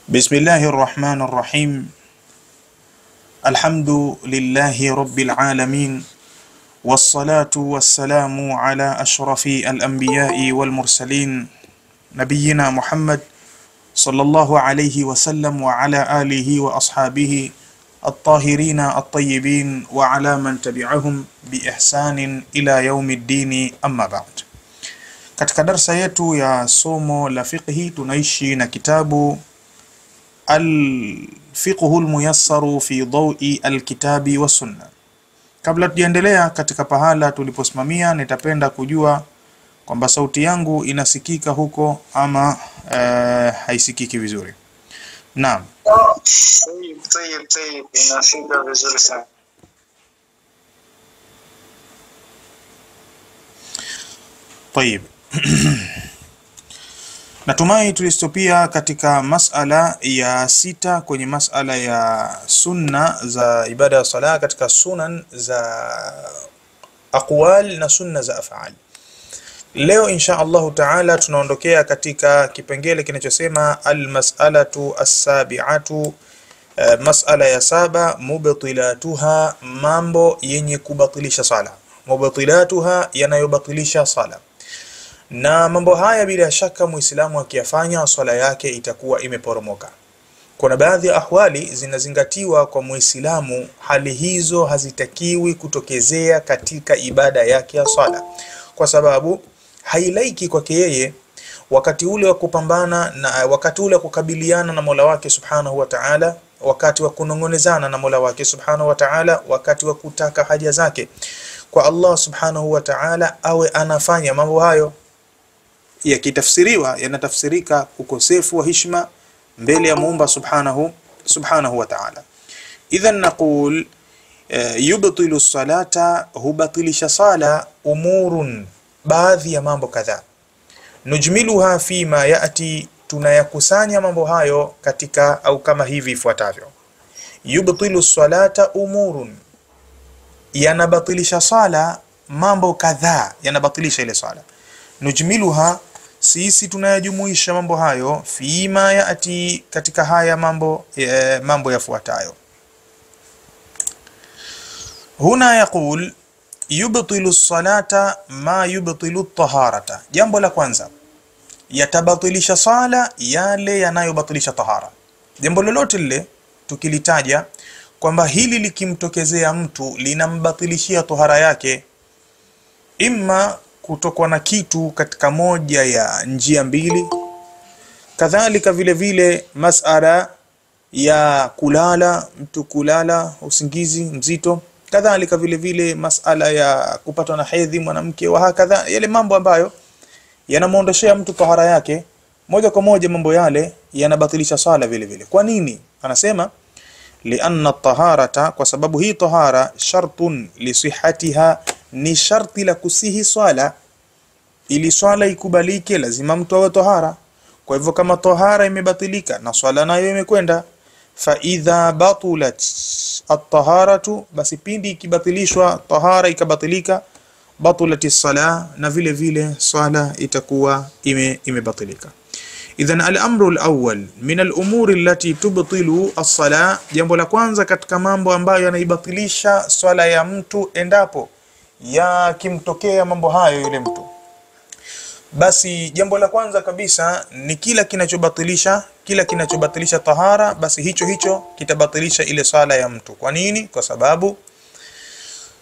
Bismillahir Rahmanir Rahim. Alhamdulillahi Rabbil Alamin. Wassalatu wassalamu ala ashrafi al-anbiya'i wal mursalin nabiyina Muhammad sallallahu alayhi wa sallam wa ala alihi wa ashabihi at-tahirina at-tayyibin wa ala man tabi'ahum bi ihsanin ila yaumiddini, amma ba'd. Katika darsa yetu ya somo la fiqhi tunaishi na kitabu Al-Fiqhu al-Muyassaru fi Dawi al-Kitabi wa Sunna. Kabla tujaendelea katika pahala tuliposimamia, nitapenda kujua kwamba sauti yangu inasikika huko ama haisikiki vizuri. Naam. Tayyib, inasikika vizuri sana. Tayyib. Natumai tulistopia katika masala ya 6 kwenye masala ya sunna za ibada ya sala, katika sunan za aqwal na sunna za af'al. Leo insha Allahu ta'ala tunaondokea katika kipengele kinachosema almas'alatu as-sabi'atu, masala ya 7, mubtilatuha, mambo yenye kubatilisha sala. Mubtilatuha, yanayobatilisha sala. Na mambo haya bila shaka muislamu akiyafanya swala yake itakuwa imeporomoka. Kuna baadhi ya ahwali zinazingatiwa kwa muislamu, hali hizo hazitakiwi kutokezea katika ibada yake ya swala, kwa sababu hailaiki kwake yeye wakati ule wa kupambana na wakati ule wa kukabiliana na Mola wake Subhanahu wa Ta'ala, wakati wa kunongonezana na Mola wake Subhanahu wa Ta'ala, wakati wa kutaka haja zake kwa Allah Subhanahu wa Ta'ala, awe anafanya mambo hayo. Yakitafsiriwa yanatafsirika ukosefu wa heshima mbele ya Muumba Subhanahu wa Ta'ala. Idhan naqul yubtilu salata, hubatilisha sala, umurun, baadhi ya mambo kadhaa. Nujmiluha fima yati, tunayakusanya mambo hayo katika au kama hivi ifuatavyo. Yubtilu salata umurun, yanabatilisha sala mambo kadhaa, yanabatilisha ile sala. Nujmiluha, sisi tunayajumuisha mambo hayo, fima yati, katika haya mambo mambo yafuatayo. Huna yaqul yubtilu salata ma yubtilu taharata. Jambo la kwanza, yatabatilisha sala yale yanayobatilisha tahara. Jambo lolote lile tukilitaja kwamba hili likimtokezea mtu linambatilishia tahara yake, imma kutokwa na kitu katika moja ya njia mbili, kadhalika vile vile masala ya kulala, mtu kulala usingizi mzito, kadhalika vile vile masala ya kupatwa na hedhi mwanamke, wa hakadha, yale mambo ambayo yanamuondoshea mtu tahara yake moja kwa moja, mambo yale yanabatilisha sala vile vile. Kwa nini? Anasema lianna taharata, kwa sababu hii tahara shartun lisihatiha, ni sharti la kusihi swala. Ili swala ikubalike lazima mtu awe tahara. Kwa hivyo kama tahara imebatilika na swala nayo imekwenda, fa idha batulat at-taharatu, basi pindi ikibatilishwa tahara ikabatilika, batulat as-sala, na vile vile swala itakuwa imebatilika. Idhan al-amru al-awwal min al-umuri allati tubtilu as-sala, jambo la kwanza katika mambo ambayo yanaibatilisha swala ya mtu endapo yakimtokea mambo hayo yule mtu, basi jambo la kwanza kabisa ni kila kinachobatilisha tahara, basi hicho hicho kitabatilisha ile sala ya mtu. Kwa nini? Kwa sababu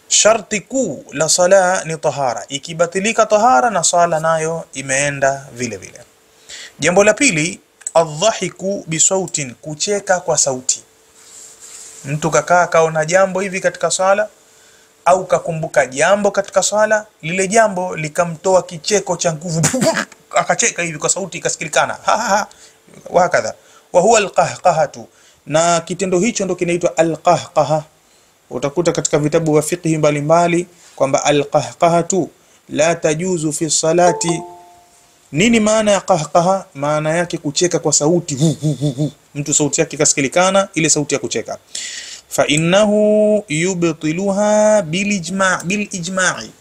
sharti kuu la sala ni tahara. Ikibatilika tahara na sala nayo imeenda vile vile. Jambo la pili, adhahiku bisautin, kucheka kwa sauti. Mtu kakaa kaona jambo hivi katika sala au kakumbuka jambo katika sala, lile jambo likamtoa kicheko cha nguvu, akacheka hivi kwa sauti ikasikilikana, ha ha, wa hakadha. Wa huwa alqahqahatu, na kitendo hicho ndo kinaitwa alqahqaha. Utakuta katika vitabu vya fiqh mbalimbali kwamba alqahqahatu la tajuzu fi salati. Nini maana ya qahqaha? Maana yake kucheka kwa sauti, hu, hu, hu, hu. Mtu sauti yake ikasikilikana, ile sauti ya kucheka. Fa innahu yubtiluha bil ijma', bil ijma'i,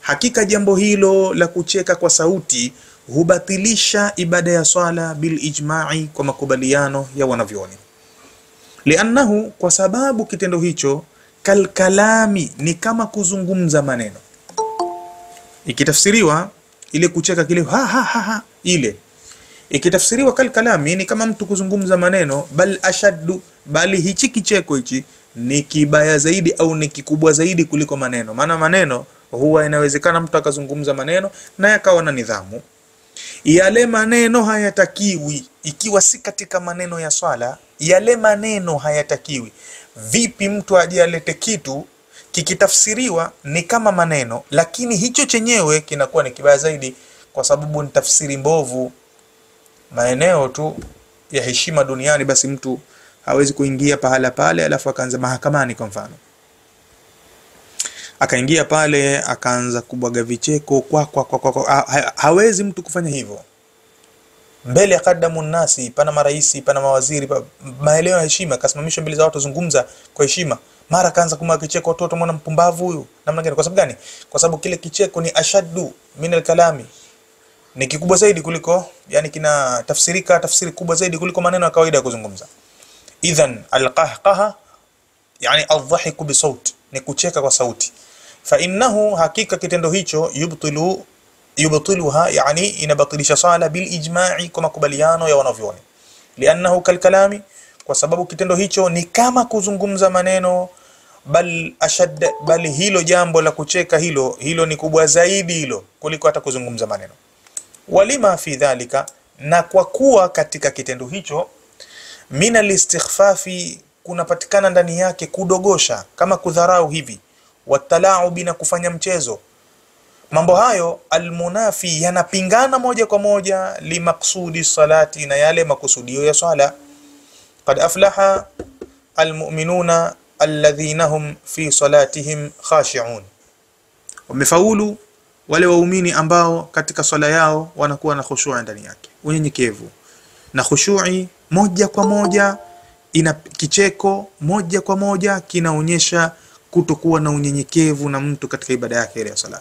hakika jambo hilo la kucheka kwa sauti hubatilisha ibada ya swala bil ijma'i, kwa makubaliano ya wanavyoni. Liannahu, kwa sababu kitendo hicho kalkalami, ni kama kuzungumza maneno. Ikitafsiriwa ile kucheka kile ha ha ha ha, ile ikitafsiriwa kalkalami ni kama mtu kuzungumza maneno, bal ashaddu, bali hichi kicheko hichi ni kibaya zaidi au ni kikubwa zaidi kuliko maneno. Maana maneno huwa inawezekana mtu akazungumza maneno na yakawa na nidhamu. Yale maneno hayatakiwi, ikiwa si katika maneno ya swala, yale maneno hayatakiwi. Vipi mtu aje alete kitu kikitafsiriwa ni kama maneno, lakini hicho chenyewe kinakuwa ni kibaya zaidi, kwa sababu ni tafsiri mbovu. Maeneo tu ya heshima duniani, basi mtu hawezi kuingia pahala pale alafu akaanza mahakamani kwa mfano, akaingia pale akaanza kubwaga vicheko kwa kwa kwa kwa, hawezi mtu kufanya hivyo mbele ya kadamu nasi. Pana maraisi, pana mawaziri, maeleo ya heshima, akasimamishwa mbele za watu, zungumza kwa heshima, mara kaanza kumwaga kicheko, watoto mwana mpumbavu huyu namna gani? Kwa sababu gani? Kwa sababu kile kicheko ni ashaddu min alkalami, ni kikubwa zaidi kuliko, yani kina tafsirika tafsiri kubwa zaidi kuliko maneno ya kawaida ya kuzungumza. Idhan alqahqaha yani aldhahiku bisauti, ni kucheka kwa sauti. Fa innahu, hakika kitendo hicho yubtiluha, yani inabatilisha sala bil ijma'i, kwa makubaliano ya wanavyuoni. Liannahu kalkalami, kwa sababu kitendo hicho ni kama kuzungumza maneno, bal ashad, bali hilo jambo la kucheka hilo hilo ni kubwa zaidi hilo kuliko hata kuzungumza maneno. Walima fi dhalika, na kwa kuwa katika kitendo hicho min alistikhfafi, kunapatikana ndani yake kudogosha, kama kudharau hivi, watalaubi, na kufanya mchezo. Mambo hayo almunafi, yanapingana moja kwa moja limaksudi salati, na yale makusudio ya swala. Qad aflaha almu'minuna alladhina hum fi salatihim khashi'un, wamefaulu wale waumini ambao katika swala yao wanakuwa na khushu'i ndani yake, unyenyekevu. Na khushu'i moja kwa moja ina kicheko, moja kwa moja kinaonyesha kutokuwa na unyenyekevu na mtu katika ibada yake ile ya sala.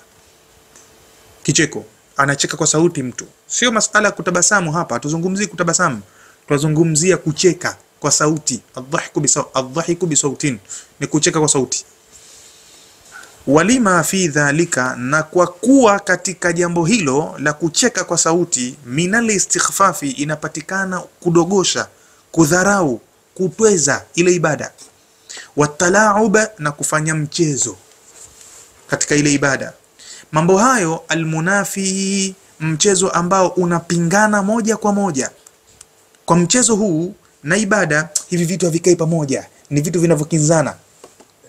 Kicheko, anacheka kwa sauti mtu, sio masala ya kutabasamu. Hapa hatuzungumzii kutabasamu, tunazungumzia kucheka kwa sauti. Adhahiku bisautin ni kucheka kwa sauti. Walima fi dhalika, na kwa kuwa katika jambo hilo la kucheka kwa sauti, minal istikhfafi, inapatikana kudogosha, kudharau, kutweza ile ibada, watalaub, na kufanya mchezo katika ile ibada. Mambo hayo almunafi, mchezo ambao unapingana moja kwa moja kwa mchezo huu na ibada, hivi vitu havikai pamoja, ni vitu vinavyokinzana.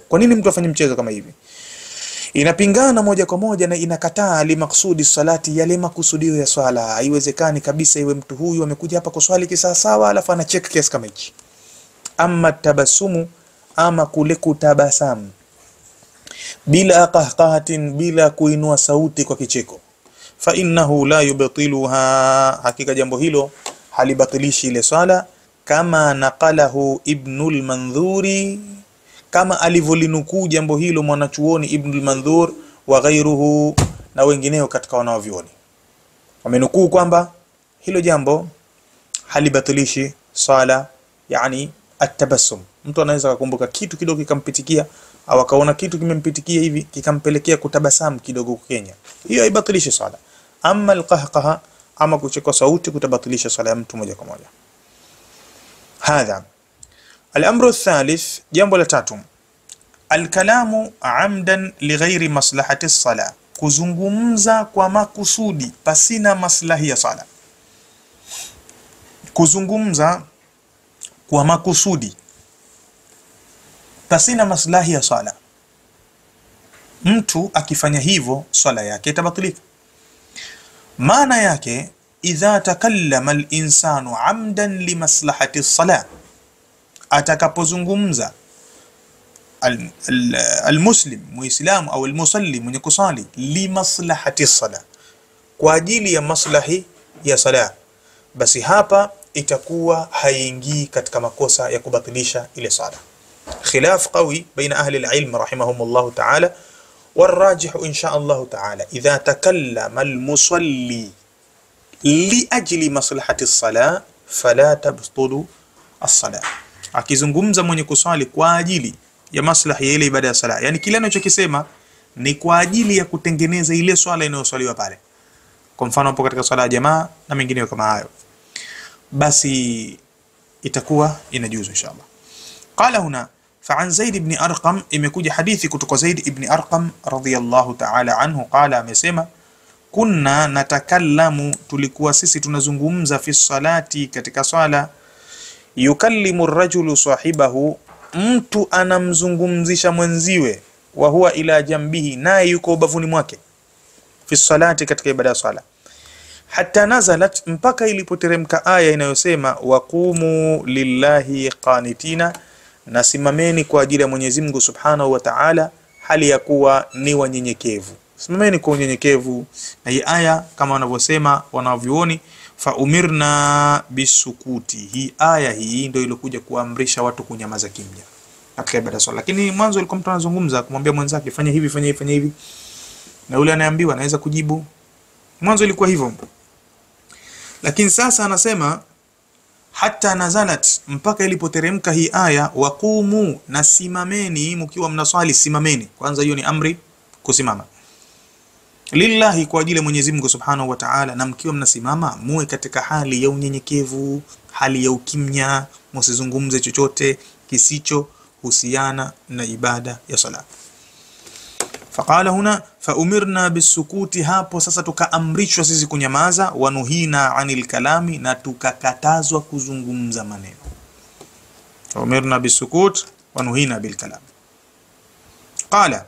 Kwa nini mtu afanye mchezo kama hivi? Inapingana moja kwa moja na inakataa limaksudi salati, yale makusudio ya swala. Haiwezekani kabisa iwe mtu huyu amekuja hapa kuswali kisawasawa alafu anacheka kiasi kama hichi. Ama tabasumu, ama kule kutabasamu bila qahqahatin, bila kuinua sauti kwa kicheko, fa innahu la yubtiluha, hakika jambo hilo halibatilishi ile swala. Kama naqalahu Ibnul Mandhuri, kama alivyolinukuu jambo hilo mwanachuoni Ibnul Mandhur wa ghairuhu, na wengineo katika wanavyuoni wamenukuu kwamba hilo jambo halibatilishi sala, yani atabassum. Mtu anaweza kukumbuka kitu kidogo kikampitikia, au akaona kitu kimempitikia hivi kikampelekea kutabasamu kidogo Kenya, hiyo haibatilishi sala. Ama alqahqaha, ama kucheka sauti, kutabatilisha sala ya mtu moja kwa moja. Hadha al-amru athalith, jambo la tatu, alkalamu amdan lighairi maslahati sala, kuzungumza kwa makusudi pasina maslahi ya sala. Kuzungumza kwa makusudi pasina maslahi ya sala, mtu akifanya hivyo swala yake itabatilika. Maana yake idha takallama al-insanu amdan limaslahati sala, atakapozungumza almuslim, muislamu au almusalli, mwenye kusali, limaslahati sala, kwa ajili ya maslahi ya sala, basi hapa itakuwa haingii katika makosa ya kubatilisha ile sala. Khilaf qawi baina ahli alilm rahimahumullah ta'ala, والراجح إن شاء الله تعالى إذا تكلم المصلي liajli maslahati as-sala fala tabtulu as-sala. Akizungumza mwenye kuswali kwa ajili ya maslahi ya ile ibada ya sala, yani kile anachokisema ni kwa ajili ya kutengeneza ile swala inayoswaliwa pale, kwa mfano hapo katika swala ya jamaa na mengineyo kama hayo, basi itakuwa inajuzu inshallah. Qala huna fa an Zaid ibn Arqam, imekuja hadithi kutoka Zaid ibn Arqam radhiyallahu ta'ala anhu, qala, amesema kunna natakallamu, tulikuwa sisi tunazungumza, fi salati, katika swala, yukallimu rajulu sahibahu, mtu anamzungumzisha mwenziwe, wa huwa ila jambihi, naye yuko ubavuni mwake, fi salati, katika ibada ya swala, hatta nazalat, mpaka ilipoteremka aya inayosema waqumu lillahi qanitina, na simameni kwa ajili ya Mwenyezi Mungu Subhanahu wa Ta'ala hali ya kuwa ni wanyenyekevu. Simameni kwa unyenyekevu. Na hii aya kama wanavyosema wanavyuoni, fa umirna bisukuti, hii aya hii ndio ilikuja kuamrisha watu kunyamaza kimya katika ibada swala. Lakini mwanzo ilikuwa mtu anazungumza kumwambia mwenzake fanya hivi, fanya hivi, fanya hivi, na yule anayeambiwa anaweza kujibu. Mwanzo ilikuwa hivyo, lakini sasa anasema hatta nazalat, mpaka ilipoteremka hii aya waqumu, na simameni mkiwa mnaswali, simameni. Kwanza hiyo ni amri kusimama, lillahi, kwa ajili ya Mwenyezi Mungu Subhanahu wa Ta'ala, na mkiwa mnasimama muwe katika hali ya unyenyekevu, hali ya ukimya, msizungumze chochote kisicho husiana na ibada ya sala. Faqala huna fa umirna bisukuti, hapo sasa tukaamrishwa sisi kunyamaza, wanuhina anil kalami, na tukakatazwa kuzungumza maneno. Umirna bisukut wanuhina bil kalam. Qala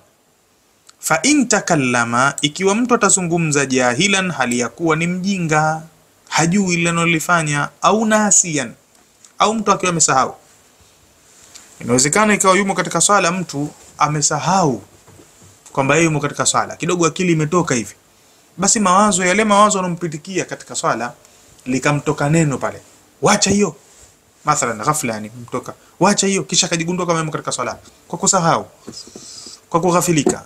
fa in takallama, ikiwa mtu atazungumza jahilan, hali ya kuwa ni mjinga, hajui lile analolifanya, au nasian, au mtu akiwa amesahau. Inawezekana ikawa yumo katika swala, mtu amesahau kwamba yeye yumo katika swala, kidogo akili imetoka hivi, basi mawazo yale mawazo yanompitikia katika swala likamtoka neno pale, wacha hiyo, mathalan ghafla, yani mtoka wacha hiyo, kisha akajigundua kama yumo katika swala kwa kusahau, kwa kughafilika,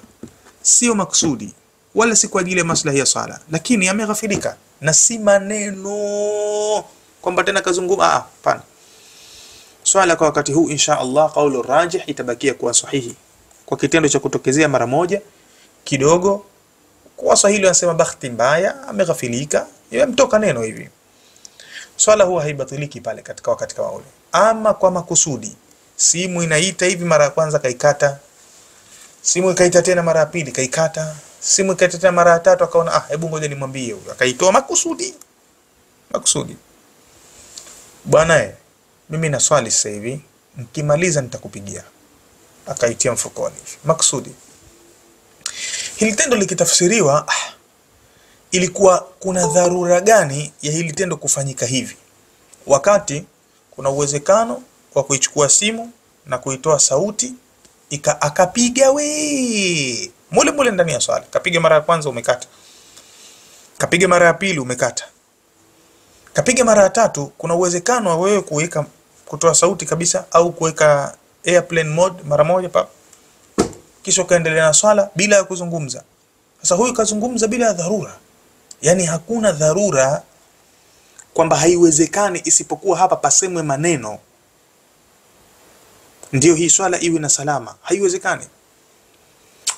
sio maksudi wala si kwa ajili ya maslahi ya swala, lakini ameghafilika na si maneno kwamba tena kazungumza. Hapana, swala kwa wakati huu insha Allah, kaulu rajih itabakia kuwa sahihi kwa kitendo cha kutokezea mara moja kidogo. Kwa Waswahili wanasema bahati mbaya, ameghafilika, yamtoka neno hivi, swala huwa haibatiliki pale katika wakati kama ule. Ama kwa makusudi, simu inaita hivi, mara ya kwanza kaikata, simu ikaita tena mara ya pili kaikata, simu ikaita tena mara ya tatu, akaona ah, hebu ngoja nimwambie huyu, akaitoa makusudi, makusudi, bwana mimi na swali sasa hivi, nikimaliza nitakupigia, akaitia mfukoni makusudi. Hili tendo likitafsiriwa, ilikuwa kuna dharura gani ya hili tendo kufanyika hivi, wakati kuna uwezekano wa kuichukua simu na kuitoa sauti akapiga we mule mule ndani ya swala. Kapiga mara ya kwanza umekata, kapiga mara ya pili umekata, kapiga mara ya tatu, kuna uwezekano wa wewe kuweka kutoa sauti kabisa au kuweka airplane mode mara moja pa, kisha ukaendelea na swala bila ya kuzungumza. Sasa huyu kazungumza bila ya dharura, yani hakuna dharura kwamba haiwezekani isipokuwa hapa pasemwe maneno ndio hii swala iwe na salama, haiwezekani.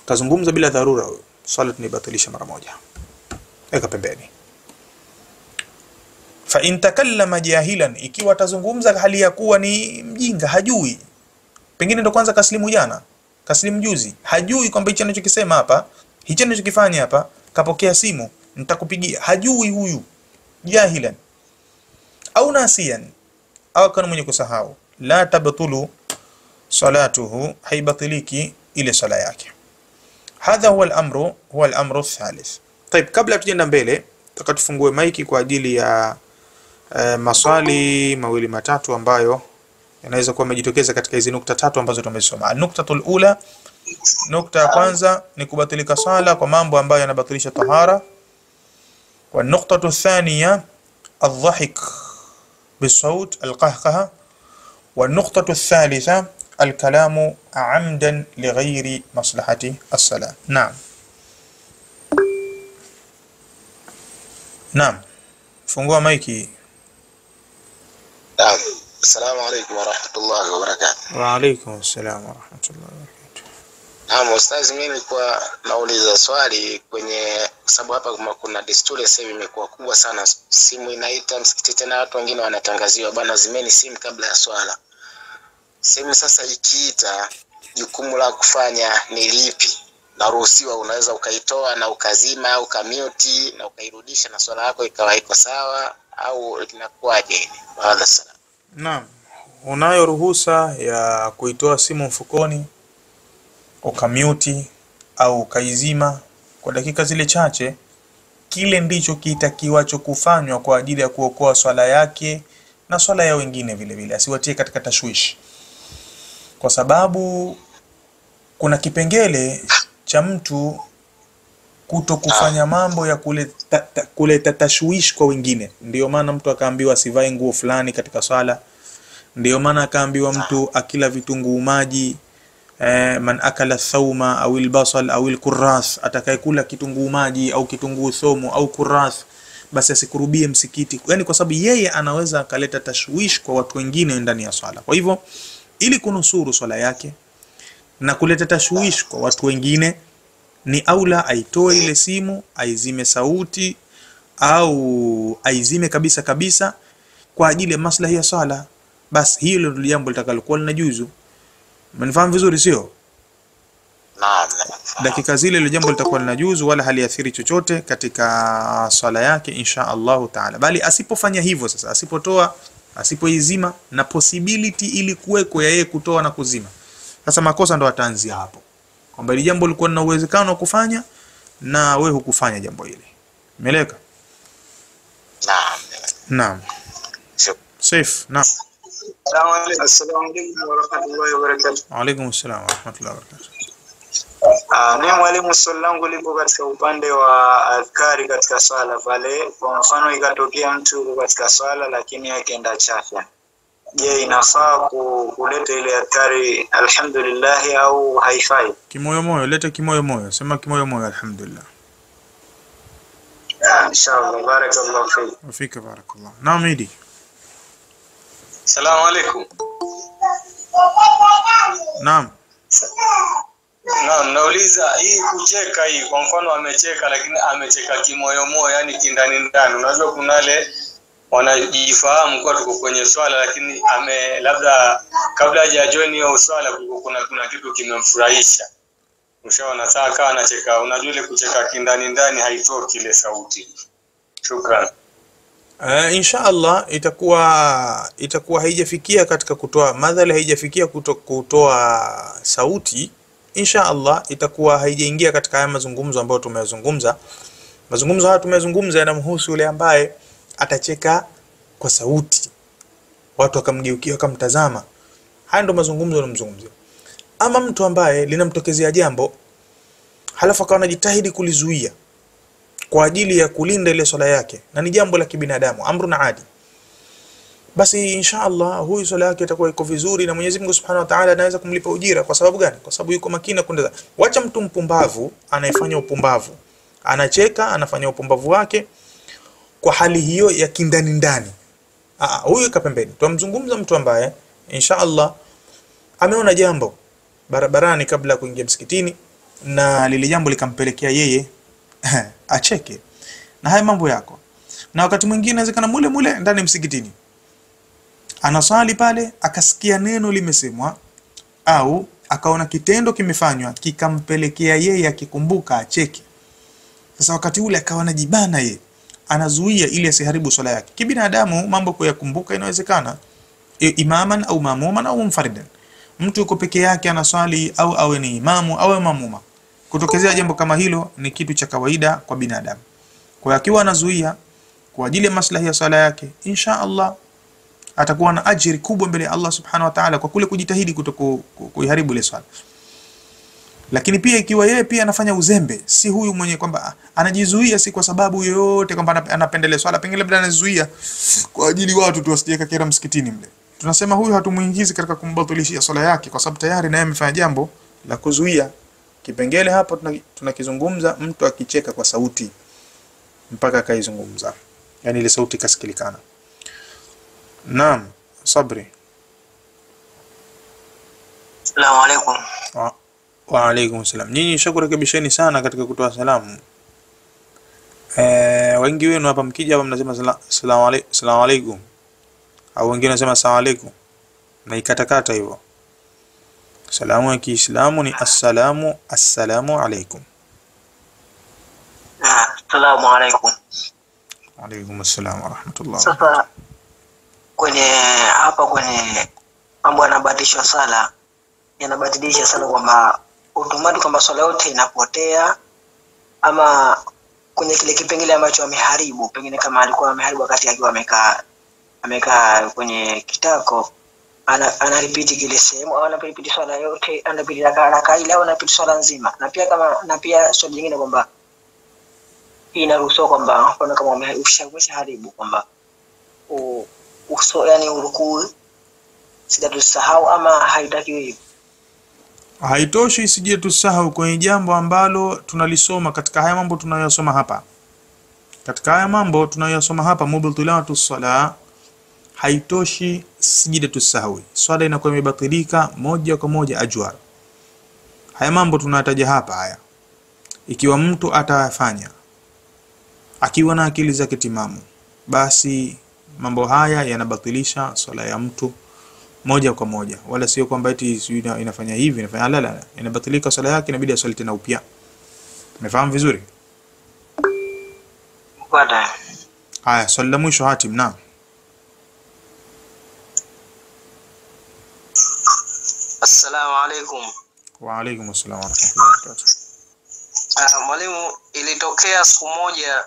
Kazungumza bila dharura huyu, swala tunaibatilisha mara moja, weka pembeni. Fa in takallama jahilan, ikiwa atazungumza hali ya kuwa ni mjinga, hajui, pengine ndo kwanza kaslimu jana, kaslimu juzi, hajui kwamba hichi anachokisema hapa, hichi anachokifanya hapa, kapokea simu nitakupigia, hajui huyu, jahilan au nasian, au kana mwenye kusahau, la tabtulu salatuhu, haibatiliki ile sala yake. Hadha huwa al-amru, huwa al-amru thalith. Tayib, kabla tujenda mbele, nataka tufungue maiki kwa ajili ya maswali mawili matatu ambayo yanaweza kuwa yamejitokeza katika hizi nukta tatu ambazo tumesoma. Nuktatul ula, nukta ya kwanza ni kubatilika sala kwa mambo ambayo yanabatilisha tahara. Wa nuktatu thaniya aldhahik bisaut alqahqaha. Wa nuktatu thalitha alkalamu amdan lighairi maslahati as-sala. Naam. Naam. Fungua maiki. Naam. Assalamu alaykum wa rahmatullahi wa barakatuh. Wa alaykum assalam wa rahmatullahi wa barakatuh. Naam, ustazi, mimi nilikuwa nauliza swali kwenye sababu hapa kuna desturi sasa hivi imekuwa kubwa sana, simu inaita msikiti, tena watu wengine wanatangaziwa bana, zimeni simu kabla ya swala. Simu sasa ikiita, jukumu la kufanya ni lipi? Naruhusiwa, unaweza ukaitoa na ukazima au ukamute na ukairudisha na swala yako ikawa iko sawa, au inakuwaje? Wala salam. Naam, unayo ruhusa ya kuitoa simu mfukoni ukamute au ukaizima kwa dakika zile chache. Kile ndicho kitakiwacho kufanywa kwa ajili ya kuokoa swala yake na swala ya wengine vile vile, asiwatie katika tashwishi, kwa sababu kuna kipengele cha mtu kuto kufanya mambo ya kuleta tashwishi kwa wengine. Ndiyo maana mtu akaambiwa asivae nguo fulani katika swala. Ndiyo maana akaambiwa mtu akila vitunguu maji, man akala thauma au albasal au alkurras, atakayekula kitunguu maji au kitunguu thomo au kurras, basi asikurubie msikiti, yani kwa sababu yeye anaweza akaleta tashwishi kwa watu wengine ndani ya swala. Kwa hivyo ili kunusuru swala yake na kuleta tashwishi kwa watu wengine, ni aula aitoe ile simu, aizime sauti au aizime kabisa kabisa kwa ajili ya maslahi ya swala. Basi hilo ndilo jambo litakalokuwa linajuzu. Mnifahamu vizuri, sio? Naam. Dakika zile ile jambo litakuwa linajuzu, wala haliathiri chochote katika swala yake insha Allahu taala. Bali asipofanya hivyo sasa, asipotoa, asipoizima, na possibility ili kuweko ya yeye kutoa na kuzima, sasa makosa ndo ataanzia hapo, kwamba ile jambo lilikuwa lina uwezekano wa kufanya na wewe hukufanya jambo hili. Umeeleweka? Naam. Naam. Safe. Naam. Assalamu alaykum wa rahmatullahi wa barakatuh. Wa alaykum assalam wa rahmatullahi wa barakatuh. Mimi mwalimu, swali langu lipo katika upande wa adhkari katika swala pale. Kwa mfano ikatokea mtu yuko katika swala lakini akaenda chafya, je, inafaa kuleta ile adhkari alhamdulillah au haifai? Kimoyo moyo, leta kimoyo moyo, sema kimoyo moyo alhamdulillah. Inshallah, barakallahu fik. Wa fika barakallah. Naam, Idi. Salamu alaykum. Naam. Naam, nauliza hii kucheka hii, kwa mfano amecheka lakini amecheka kimoyo moyo, yani kindani ndani. Unajua kuna wale wanajifahamu kwa tuko kwenye swala, lakini ame labda kabla hajajoin hiyo swala kuna kitu kimemfurahisha. Ushaona, saa kaa anacheka, unajua ile kucheka kindani ndani haitoki ile sauti. Shukran. Insha Allah itakuwa haijafikia katika kutoa madhali, haijafikia kutoa sauti. Insha Allah itakuwa haijaingia katika haya mazungumzo ambayo tumeyazungumza. Mazungumzo haya tumeyazungumza yanamhusu yule ambaye atacheka kwa sauti, watu wakamgeukia wakamtazama. Haya ndo mazungumzo yanamzungumzia. Ama mtu ambaye linamtokezea jambo halafu akawa anajitahidi kulizuia kwa ajili ya kulinda ile swala yake, na ni jambo la kibinadamu, amrun adi, basi insha Allah huyu swala yake itakuwa iko vizuri na Mwenyezi Mungu Subhanahu wa Ta'ala anaweza kumlipa ujira. Kwa sababu gani? Kwa sababu yuko makini kwenda. Wacha mtu mpumbavu anayefanya upumbavu, anacheka, anafanya upumbavu wake kwa hali hiyo ya kindani ndani, huyu kapembeni. Tumzungumza mtu ambaye insha Allah ameona jambo barabarani kabla ya kuingia msikitini na lile jambo likampelekea yeye acheke na haya mambo yako. Na wakati mwingine inawezekana mule mule ndani msikitini anasali pale, akasikia neno limesemwa au akaona kitendo kimefanywa kikampelekea yeye akikumbuka acheke. Sasa wakati ule akawa anajibana yeye, anazuia ili asiharibu swala yake. Kibinadamu mambo kuyakumbuka inawezekana, imaman au mamuman au munfaridan. Mtu yuko peke yake anaswali au awe ni imamu au mamuma, kutokezea jambo kama hilo ni kitu cha kawaida kwa binadamu. Kwa akiwa anazuia kwa ajili ya maslahi ya swala yake, insha Allah atakuwa na ajiri kubwa mbele ya Allah Subhanahu wa Ta'ala kwa kule kujitahidi kutokuiharibu ile swala. Lakini pia ikiwa yeye pia anafanya uzembe, si huyu mwenye kwamba anajizuia si kwa sababu yoyote kwamba anapendelea swala, pengine labda anazuia kwa ajili watu tu wasije kakera msikitini mle, tunasema huyu hatumuingizi katika kumbatilishia swala yake, kwa sababu tayari naye amefanya jambo la kuzuia. Kipengele hapo tunakizungumza mtu akicheka kwa sauti mpaka akaizungumza. yani ile sauti ikasikilikana. Naam, Sabri. Assalamu alaikum. Wa alaikum salam. Nyinyi shakurekebisheni sana katika kutoa salamu. Wengi wenu hapa mkija hapa mnasema salamu alaikum, au wengine wanasema salamu alaikum, naikatakata hivyo. Salamu ya Kiislamu ni assalamu, assalamu alaikum. Assalamu alaikum. Wa alaikum assalam wa rahmatullah. Sasa kwenye hapa kwenye mambo yanabadilisha sala, yanabadilisha sala kwamba automatic kwamba swala yote inapotea, ama kwenye kile kipengele ambacho ameharibu, pengine kama alikuwa ameharibu wakati akiwa amekaa kwenye kitako, ana repeat kile sehemu au anarepeat swala yote, anarepeat raka ile au anarepeat swala nzima. Na pia kama na pia swali jingine kwamba hii inaruhusiwa kwamba mfano kama umeshaharibu kwamba uso yani urukuu sijatusahau ama haitakiwi. Haitoshi isije tusahau kwenye jambo ambalo tunalisoma katika haya mambo tunayosoma hapa. Katika haya mambo tunayosoma hapa mubtilatu sala, haitoshi sijida tusahau. Swala inakuwa imebatilika moja kwa moja ajwar. Haya mambo tunayataja hapa haya, ikiwa mtu atayafanya akiwa na akili zake timamu, basi mambo haya yanabatilisha swala ya mtu moja kwa moja, wala sio kwamba eti inafanya hivi inafanya la la, inabatilika swala yake, inabidi aswali tena upya. Umefahamu vizuri? Bwana. Haya, swali la mwisho Hatim. Naam. Assalamu alaikum. Wa alaikum assalam wa rahmatullahi wa barakatuh. Mwalimu, ilitokea siku moja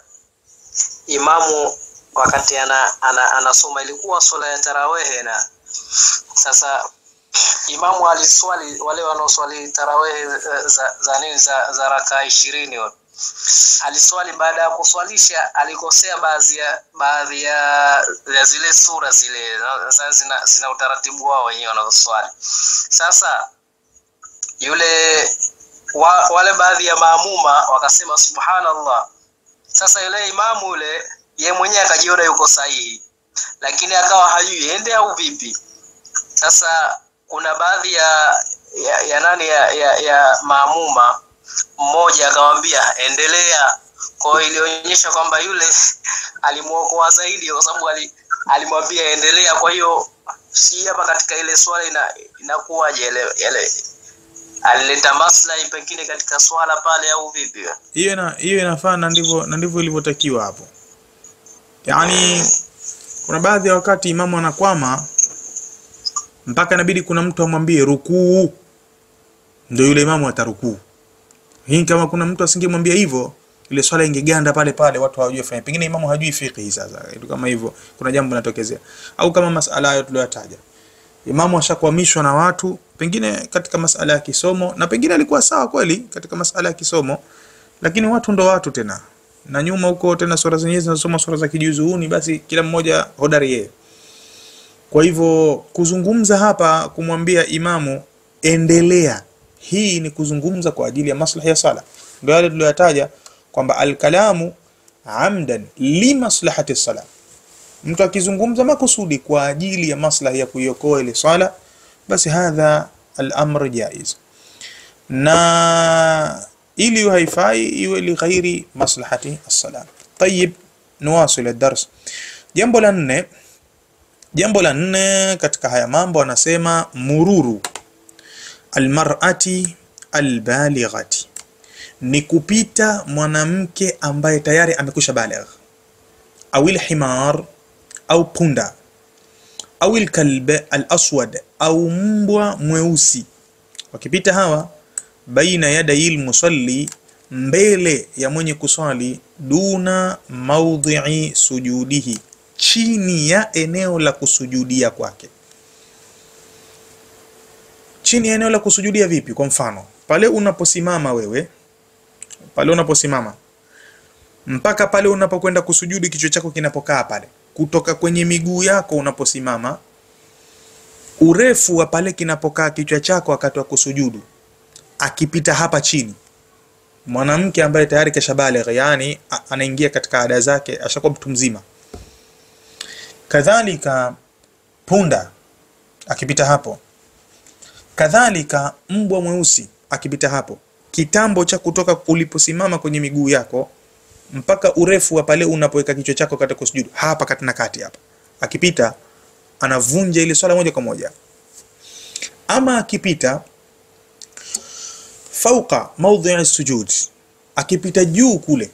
imamu wakati anasoma, ilikuwa swala ya tarawehe, na sasa imamu aliswali, wale wanaoswali tarawehe za nini za raka 20 aliswali. Baada ya kuswalisha alikosea baadhi ya zile sura zile zina utaratibu wao wenyewe wanaoswali. Sasa yule wale baadhi ya maamuma wakasema subhanallah. Sasa yule imamu yule ye mwenyewe akajiona yuko sahihi, lakini akawa hajui ende au vipi. Sasa kuna baadhi ya nani ya maamuma mmoja akamwambia endelea. Kwa hiyo ilionyesha kwamba yule alimuokoa zaidi, kwa sababu alimwambia endelea. Kwa hiyo si hapa katika ile swala inakuwaje ile alileta maslahi pengine katika swala pale au vipi? Hiyo inafaa na ndivyo ilivyotakiwa hapo. Yaani kuna baadhi ya wakati imamu anakwama mpaka inabidi kuna mtu amwambie rukuu, ndio yule imamu atarukuu. Hii kama kuna mtu asingemwambia hivyo, ile swala ingeganda pale pale, watu hawajui fanya. Pengine imamu hajui fiqh. Sasa kitu kama hivyo, kuna jambo linatokezea. Au kama masala hayo tuliyotaja, imamu ashakwamishwa na watu pengine katika masala ya kisomo, na pengine alikuwa sawa kweli katika masala ya kisomo, lakini watu ndo watu tena, na nyuma huko tena sura zenyewe zinasoma sura za kijuzuuni, basi kila mmoja hodari yeye. Kwa hivyo kuzungumza hapa kumwambia imamu endelea, hii ni kuzungumza kwa ajili ya maslahi ya sala. Ndio yale tuliyotaja kwamba alkalamu amdan li maslahati sala, mtu akizungumza makusudi kwa ajili ya maslahi ya kuiokoa ile sala, basi hadha al-amr jaiz, na ili haifai iwe li ghairi maslahati as-sala. Tayib, nuwasil ad-dars. Jambo la nne katika haya mambo anasema mururu almar'ati albalighati, ni kupita mwanamke ambaye tayari amekwisha baligh, au himar au punda, au alkalb alaswad au mbwa mweusi. Wakipita hawa baina yadayil musalli, mbele ya mwenye kuswali, duna maudhi'i sujudihi, chini ya eneo la kusujudia kwake. Chini ya eneo la kusujudia vipi? Kwa mfano, pale unaposimama wewe, pale unaposimama mpaka pale unapokwenda kusujudu, kichwa chako kinapokaa pale, kutoka kwenye miguu yako unaposimama, urefu wa pale kinapokaa kichwa chako wakati wa kusujudu, akipita hapa chini mwanamke ambaye tayari kashabaligh, yani anaingia katika ada zake, ashakuwa mtu mzima, Kadhalika punda akipita hapo, kadhalika mbwa mweusi akipita hapo, kitambo cha kutoka uliposimama kwenye miguu yako mpaka urefu wa pale unapoweka kichwa chako katika kusujudu, hapa kati na kati hapa, akipita anavunja ile swala moja kwa moja. Ama akipita fauqa mawdhi'i sujud, akipita juu kule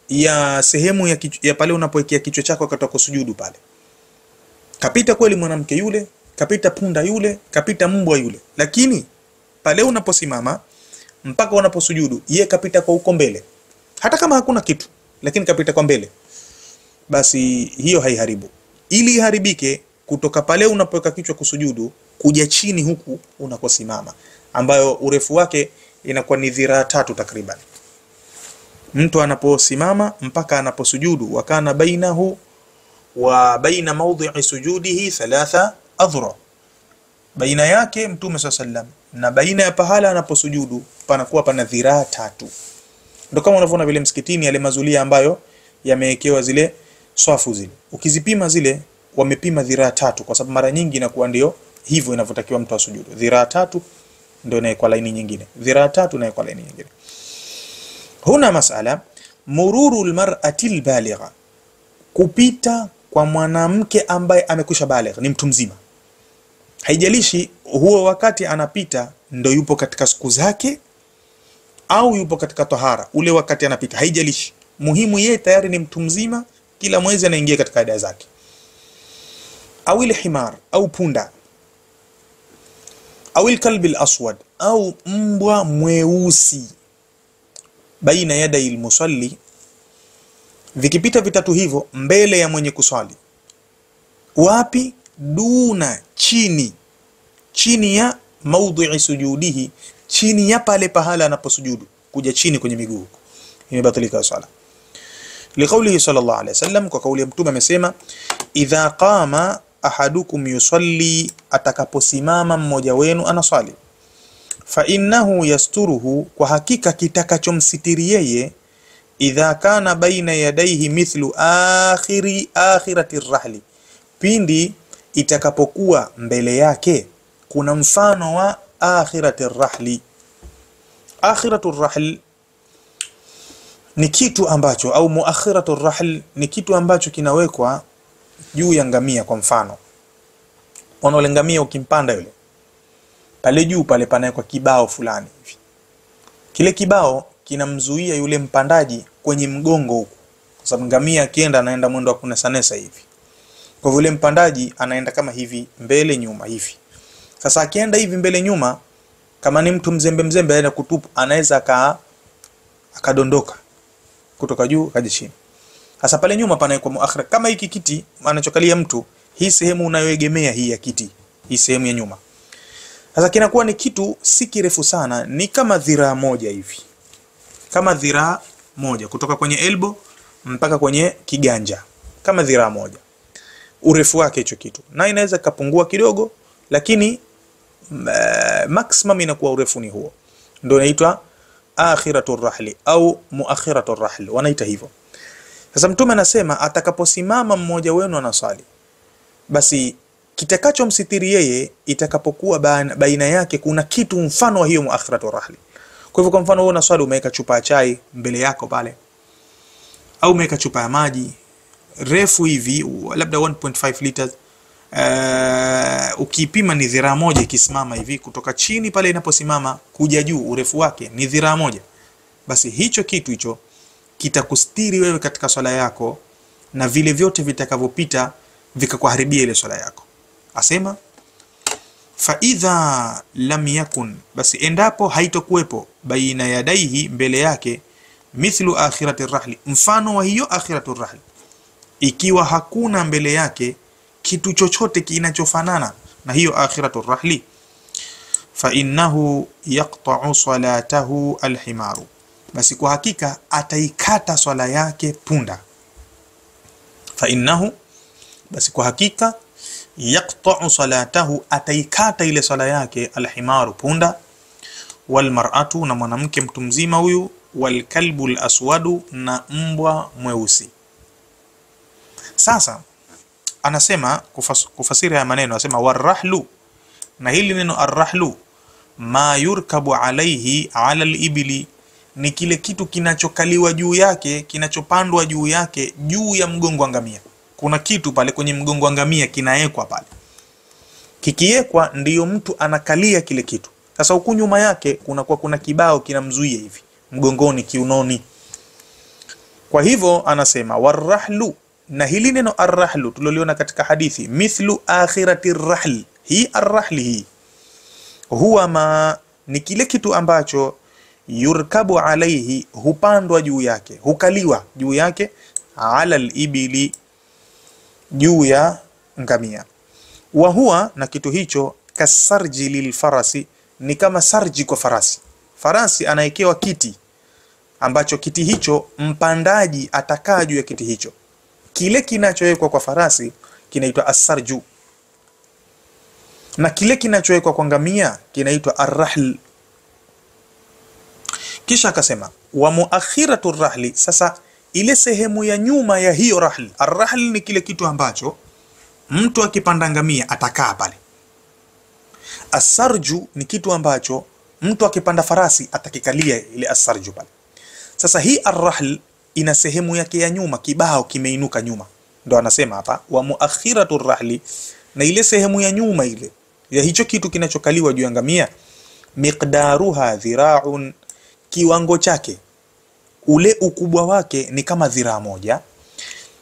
ya sehemu ya pale unapowekea kichwa chako katika kusujudu pale, kapita kweli mwanamke yule, kapita punda yule, kapita mbwa yule, lakini pale unaposimama mpaka unaposujudu ye kapita kwa uko mbele, hata kama hakuna kitu, lakini kapita kwa mbele, basi hiyo haiharibu. Ili iharibike kutoka pale unapoweka kichwa kusujudu kuja chini huku unakosimama, ambayo urefu wake inakuwa ni dhiraa 3 takriban. Mtu anaposimama mpaka anaposujudu, wakana bainahu wa baina mawdhi'i sujudihi 3 adhra, baina yake Mtume sallam na baina ya pahala anaposujudu panakuwa pana dhiraa 3. Ndio kama unavyoona vile msikitini yale mazulia ambayo yamewekewa zile swafu zile, ukizipima zile wamepima dhiraa 3, kwa sababu mara nyingi inakuwa ndio hivyo inavyotakiwa mtu asujudu. Dhiraa 3 ndio inaikuwa laini nyingine, dhiraa 3 inaikuwa laini nyingine. Huna masala mururu almar'ati albaligha, kupita kwa mwanamke ambaye amekwisha baligh, ni mtu mzima. Haijalishi huo wakati anapita ndo yupo katika siku zake au yupo katika tahara, ule wakati anapita haijalishi, muhimu yeye tayari ni mtu mzima, kila mwezi anaingia katika ada zake. Au ile himar au punda, au kalbi al-aswad au mbwa mweusi, baina yadai al-musalli, vikipita vitatu hivyo mbele ya mwenye kuswali, wapi? Duna, chini, chini ya maudhi sujudihi, chini ya pale pahala anaposujudu, kuja chini kwenye miguu, imebatilika swala. Liqaulihi sallallahu alayhi wasallam, kwa kauli ya Mtume amesema, idha qama ahadukum yusalli, atakaposimama mmoja wenu anaswali, fa innahu yasturuhu, kwa hakika kitakachomsitiri yeye, idha kana baina yadaihi mithlu akhirati rahli, pindi itakapokuwa mbele yake kuna mfano wa akhirati rahli. Akhiratu rahl ni kitu ambacho, au muakhiratu rahl ni kitu ambacho kinawekwa juu ya ngamia. Kwa mfano, unaona ile ngamia ukimpanda yule, pale juu pale panawekwa kibao fulani hivi. Kile kibao kinamzuia yule mpandaji kwenye mgongo huku, kwa sababu ngamia akienda anaenda mwendo wa kunesanesa hivi. Kwa vile mpandaji anaenda kama hivi mbele nyuma hivi. Sasa akienda hivi mbele nyuma, kama ni mtu mzembe mzembe aenda kutupu, anaweza akadondoka kutoka juu kaja chini. Sasa pale nyuma panawekwa muakhira, kama hiki kiti anachokalia mtu, hii sehemu unayoegemea hii ya kiti, hii sehemu ya nyuma. Sasa kinakuwa ni kitu si kirefu sana, ni kama dhiraa moja hivi. Kama dhiraa moja kutoka kwenye elbow mpaka kwenye kiganja, kama dhiraa moja urefu wake hicho kitu. Na inaweza kapungua kidogo, lakini maximum inakuwa urefu ni huo. Ndio inaitwa akhiratu rahli au muakhiratu rahli, wanaita hivyo. Sasa Mtume anasema atakaposimama mmoja wenu anasali, basi kitakachomsitiri yeye itakapokuwa baina yake kuna kitu mfano wa hiyo muakhiratu rahli. Kwa hivyo, kwa mfano wewe unaswali umeweka chupa ya chai mbele yako pale, au umeweka chupa ya maji refu hivi labda 1.5 liters, ukipima ni dhiraa moja ikisimama hivi kutoka chini pale inaposimama kuja juu, urefu wake ni dhiraa moja. Basi hicho kitu hicho kitakustiri wewe katika swala yako, na vile vyote vitakavyopita vikakuharibia ile swala yako. Asema fa idha lam yakun, basi endapo haitokuwepo baina yadaihi, mbele yake, mithlu akhirati rahli, mfano wa hiyo akhiratu rahli, ikiwa hakuna mbele yake kitu chochote kinachofanana na hiyo akhiratu rahli, fa innahu yaqta'u salatahu alhimaru, basi kwa hakika ataikata swala yake punda. Fa innahu, basi kwa hakika yaqta'u salatahu, ataikata ile swala yake alhimaru, punda, walmar'atu, na mwanamke mtu mzima huyu, walkalbu alaswadu, na mbwa mweusi. Sasa Anasema kufasiri haya maneno, anasema warahlu, na hili neno arrahlu, ma yurkabu alaihi ala alibili, ni kile kitu kinachokaliwa juu yake, kinachopandwa juu yake, juu ya mgongo wa ngamia. Kuna kitu pale kwenye mgongo wa ngamia kinawekwa pale, kikiwekwa ndiyo mtu anakalia kile kitu. Sasa huku nyuma yake kunakuwa kuna kibao kinamzuia hivi mgongoni, kiunoni. Kwa hivyo anasema warahlu, na hili neno arrahlu tuliloliona katika hadithi, mithlu akhirati rahl, hii arrahli hii huwa ma, ni kile kitu ambacho yurkabu alaihi, hupandwa juu yake, hukaliwa juu yake, ala alibili, juu ya ngamia. Wa huwa, na kitu hicho, kasarji lilfarasi, ni kama sarji kwa farasi. Farasi anaekewa kiti ambacho kiti hicho mpandaji atakaa juu ya kiti hicho. Kile kinachowekwa kwa farasi kinaitwa asarju, na kile kinachowekwa kwa ngamia kinaitwa arrahl. Kisha akasema wa muakhiratu rahli, sasa ile sehemu ya nyuma ya hiyo rahl. Arrahl ni kile kitu ambacho mtu akipanda ngamia atakaa pale. Asarju ni kitu ambacho mtu akipanda farasi atakikalia ile asarju pale. Sasa hii arrahl ina sehemu yake ya nyuma, kibao kimeinuka nyuma, ndo anasema hapa wa muakhiratu rahli, na ile sehemu ya nyuma ile ya hicho kitu kinachokaliwa juu ya ngamia, miqdaruha dhira'un, kiwango chake ule ukubwa wake ni kama dhiraa moja.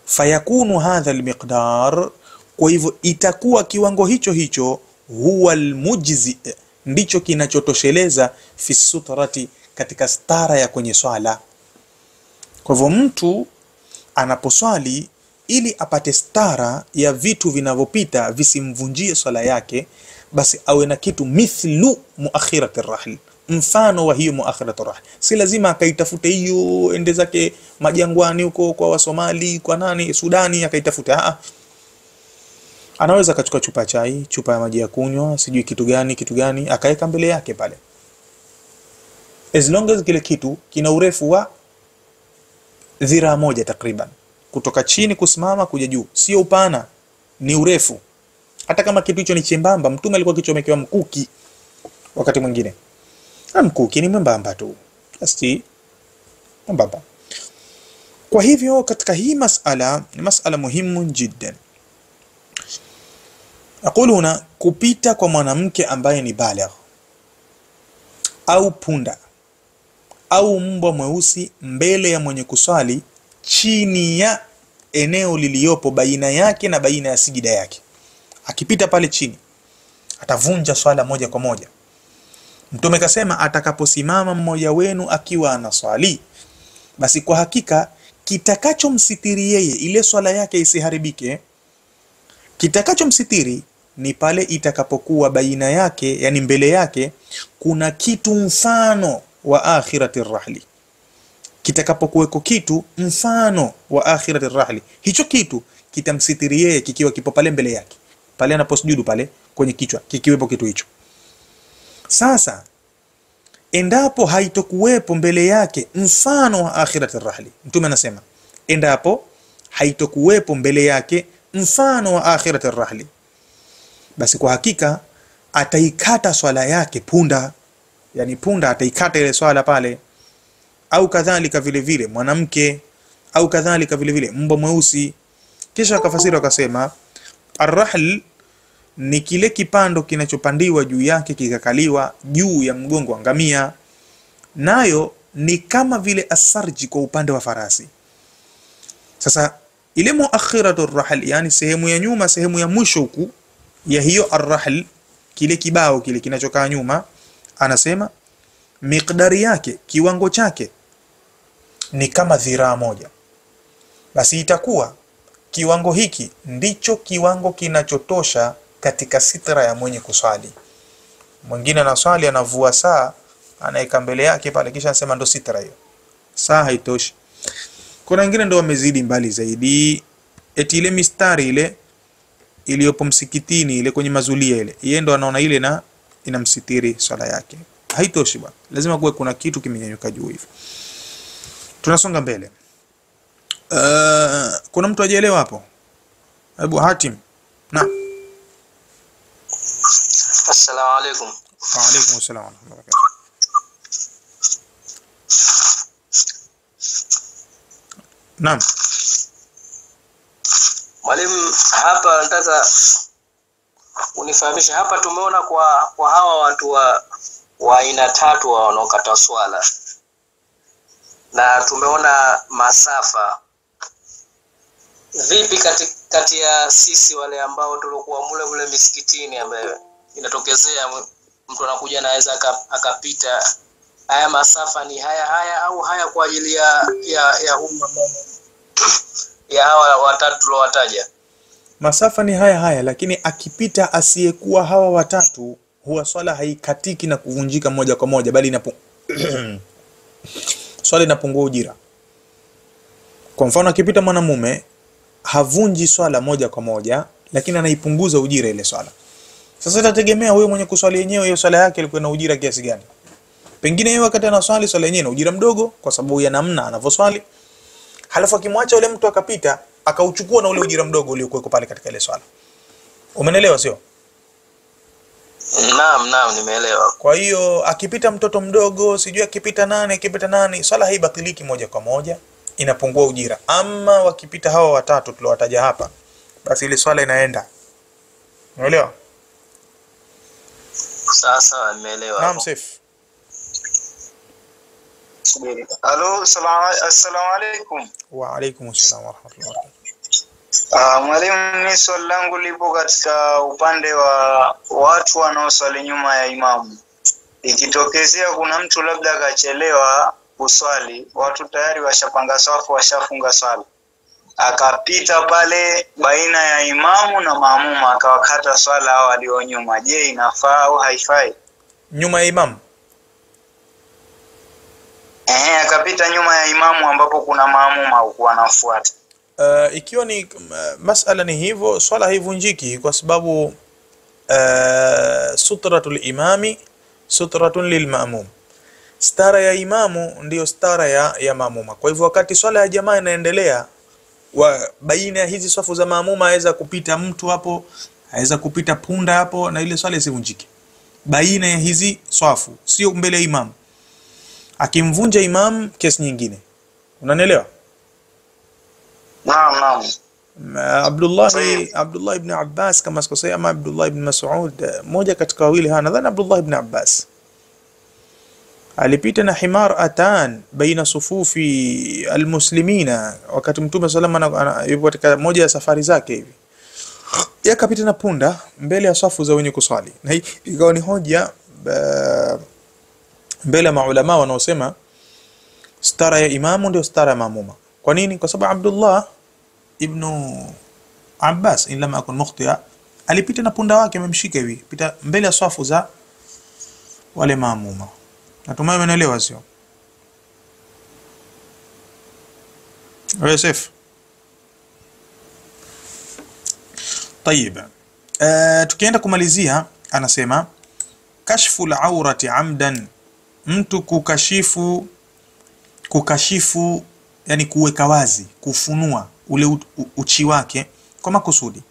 Fayakunu hadha almiqdar, kwa hivyo itakuwa kiwango hicho hicho, huwa almujzi, ndicho kinachotosheleza fi sutrati, katika stara ya kwenye swala. Kwa hivyo mtu anaposwali ili apate stara ya vitu vinavyopita visimvunjie swala yake, basi awe na kitu mithlu muakhirati rahl, mfano wa hiyo muakhiratu rahl. Si lazima akaitafute hiyo ende zake majangwani huko kwa Wasomali, kwa nani Sudani akaitafute. Anaweza akachukua chupa chai, chupa ya maji ya kunywa, sijui kitu gani kitu gani, akaweka mbele yake pale, as long as kile kitu kina urefu wa dhiraa moja takriban, kutoka chini kusimama kuja juu, sio upana, ni urefu. Hata kama kitu hicho ni chembamba, Mtume alikuwa kichomekewa mkuki wakati mwingine, na mkuki ni mwembamba tu, basi mwembamba. Kwa hivyo katika hii masala ni masala muhimu jiddan. Aqulu huna, kupita kwa mwanamke ambaye ni baligh au punda au mbwa mweusi mbele ya mwenye kuswali chini ya eneo liliyopo baina yake na baina ya sijida yake, akipita pale chini atavunja swala moja kwa moja. Mtume kasema atakaposimama mmoja wenu akiwa anaswali, basi kwa hakika kitakachomsitiri yeye ile swala yake isiharibike, kitakachomsitiri ni pale itakapokuwa baina yake, yani mbele yake kuna kitu mfano wa akhirati rahli. Kitakapokuweko kitu mfano wa akhirati rahli, hicho kitu kitamsitiri yeye kikiwa kipo pale mbele yake, pale anaposujudu pale kwenye kichwa kikiwepo kitu hicho. Sasa endapo haitokuwepo mbele yake mfano wa akhirati rahli, Mtume anasema endapo haitokuwepo mbele yake mfano wa akhirati rahli, basi kwa hakika ataikata swala yake punda, yani punda ataikata ile swala pale, au kadhalika vile vile mwanamke, au kadhalika vile vile mbwa mweusi. Kisha akafasiri akasema arrahl ni kile kipando kinachopandiwa juu yake kikakaliwa juu ya mgongo wa ngamia, nayo ni kama vile asarji kwa upande wa farasi. Sasa ile muakhiratu arrahl, yani sehemu ya nyuma, sehemu ya mwisho huku ya hiyo arrahl, kile kibao kile kinachokaa nyuma, anasema miqdari yake, kiwango chake ni kama dhiraa moja. Basi itakuwa kiwango hiki ndicho kiwango kinachotosha katika sitra ya mwenye kuswali. Mwingine anaswali anavua saa, anaweka mbele yake pale, kisha anasema ndo sitra hiyo. Saa haitoshi. Kuna wengine ndo wamezidi mbali zaidi, eti ile mistari ile iliyopo msikitini ile kwenye mazulia ile, yeye ndo anaona ile na inamsitiri swala yake. Haitoshi bwana, lazima kuwe kuna kitu kimenyanyuka juu hivi. Tunasonga mbele. Kuna mtu hajaelewa hapo? Abu Hatim. Naam. Assalamu alaikum. Wa alaikum assalam wa rahmatullahi wa barakatuh. Naam. Mwalimu, hapa nataka unifahamishe. Hapa tumeona kwa hawa watu wa aina tatu wanaokata swala, na tumeona masafa. Vipi kati ya sisi wale ambao tulikuwa mule mule misikitini, ambaye inatokezea mtu anakuja anaweza akapita, haya masafa ni haya haya au haya kwa ajili ya umma ya hawa watatu tuliowataja? Masafa ni haya haya, lakini akipita asiyekuwa hawa watatu huwa swala haikatiki na kuvunjika moja kwa moja, bali swala inapungua ujira. Kwa mfano akipita mwanamume havunji swala moja kwa moja, lakini anaipunguza ujira ile swala. Sasa itategemea huyo mwenye kuswali yenyewe hiyo swala yake ilikuwa na ujira kiasi gani. Pengine yeye wakati anaswali swala yenyewe na ujira mdogo kwa sababu ya namna anavyoswali. Halafu akimwacha yule mtu akapita, akauchukua na ule ujira mdogo uliokuwa pale katika ile swala. Umenelewa sio? Naam, naam, nimeelewa. Kwa hiyo akipita mtoto mdogo, sijui akipita nani, akipita nani, swala haibatiliki moja kwa moja, inapungua ujira. Ama wakipita hawa watatu tuliowataja hapa, basi ile swala inaenda. Umeelewa? Sawa sawa, nimeelewa. Naam, Saif. Halo, assalamu alaikum. Wa alaikum assalam wa rahmatullahi wa barakatuh. Mwalimu, mimi swali langu lipo katika upande wa watu wanaoswali nyuma ya imamu. Ikitokezea kuna mtu labda akachelewa kuswali, watu tayari washapanga safu, washafunga swala, akapita pale baina ya imamu na maamuma akawakata swala hao walio nyuma, je, inafaa au haifai? Nyuma ya imamu? Akapita nyuma ya imamu ambapo kuna maamuma huku wanafuata. Ikiwa ni masala ni hivyo, swala haivunjiki kwa sababu sutratul imami sutratun lilmaamum, stara ya imamu ndiyo stara ya maamuma. Kwa hivyo wakati swala ya jamaa inaendelea, baina ya hizi swafu za maamuma aweza kupita mtu hapo, aweza kupita punda hapo, na ile swala isivunjike baina ya hizi swafu, sio mbele ya imamu. Akimvunja imamu, kesi nyingine. Unanielewa? Naam, naam. Abdullah ibn Abbas kama sikosei, ama Abdullah ibn Mas'ud, mmoja katika wawili hawa, nadhani Abdullah ibn Abbas alipita na himar atan baina sufufi almuslimina, wakati Mtume sallallahu alayhi wasallam yupo katika moja ya safari zake hivi, yakapita na punda mbele ya safu za wenye kuswali, na hii ikawa ni hoja mbele ya maulama wanaosema stara ya imamu ndio stara ya maamuma. Kwa nini? Kwa sababu Abdullah ibn Abbas in lam akun mukhtia alipita na punda wake amemshika hivi, pita mbele ya safu za wale maamuma. Natumai umeelewa sio? Yusuf. Tayib. Tukienda kumalizia, anasema kashfu al-aurati amdan, mtu kukashifu yani kuweka wazi, kufunua ule uchi wake kwa makusudi.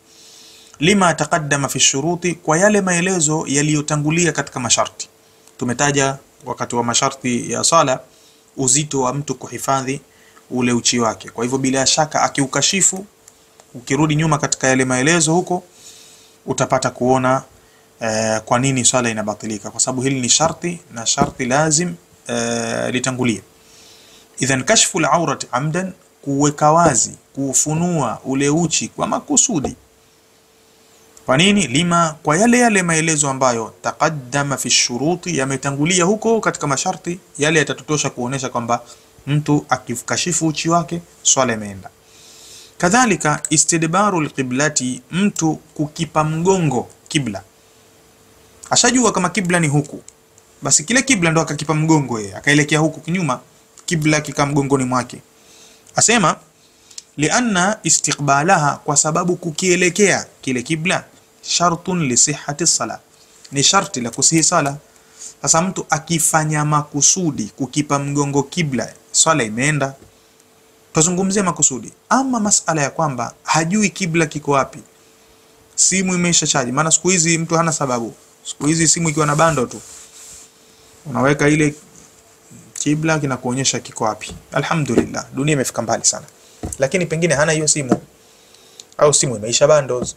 Lima taqaddama fi shuruti, kwa yale maelezo yaliyotangulia katika masharti. Tumetaja wakati wa masharti ya sala uzito wa mtu kuhifadhi ule uchi wake. Kwa hivyo bila shaka akiukashifu, ukirudi nyuma katika yale maelezo huko utapata kuona kwa nini swala inabatilika, kwa sababu hili ni sharti na sharti lazim litangulie. Idhan kashfu al-awrati amdan, kuweka wazi, kufunua ule uchi kwa makusudi. Kwa nini? Lima, kwa yale yale maelezo ambayo taqaddama fi shuruti, yametangulia huko katika masharti yale, yatatutosha kuonesha kwamba mtu akikashifu uchi wake swala imeenda. Kadhalika istidbaru alqiblati, mtu kukipa mgongo kibla. Ashajua kama kibla ni huku, basi kile kibla ndo akakipa mgongo yeye, akaelekea huku kinyuma, kibla kika mgongoni mwake. Asema lianna istiqbalaha, kwa sababu kukielekea kile kibla shartun li sihhati sala, ni sharti la kusihi sala. Sasa mtu akifanya makusudi kukipa mgongo kibla, swala imeenda. Tuzungumzie makusudi. Ama masala ya kwamba hajui kibla kiko wapi, simu imeisha chaji. Maana siku hizi mtu hana sababu. Siku hizi simu ikiwa na bando tu unaweka ile kibla kinakuonyesha kiko wapi. Alhamdulillah, dunia imefika mbali sana. Lakini pengine hana hiyo simu, au simu imeisha bundles,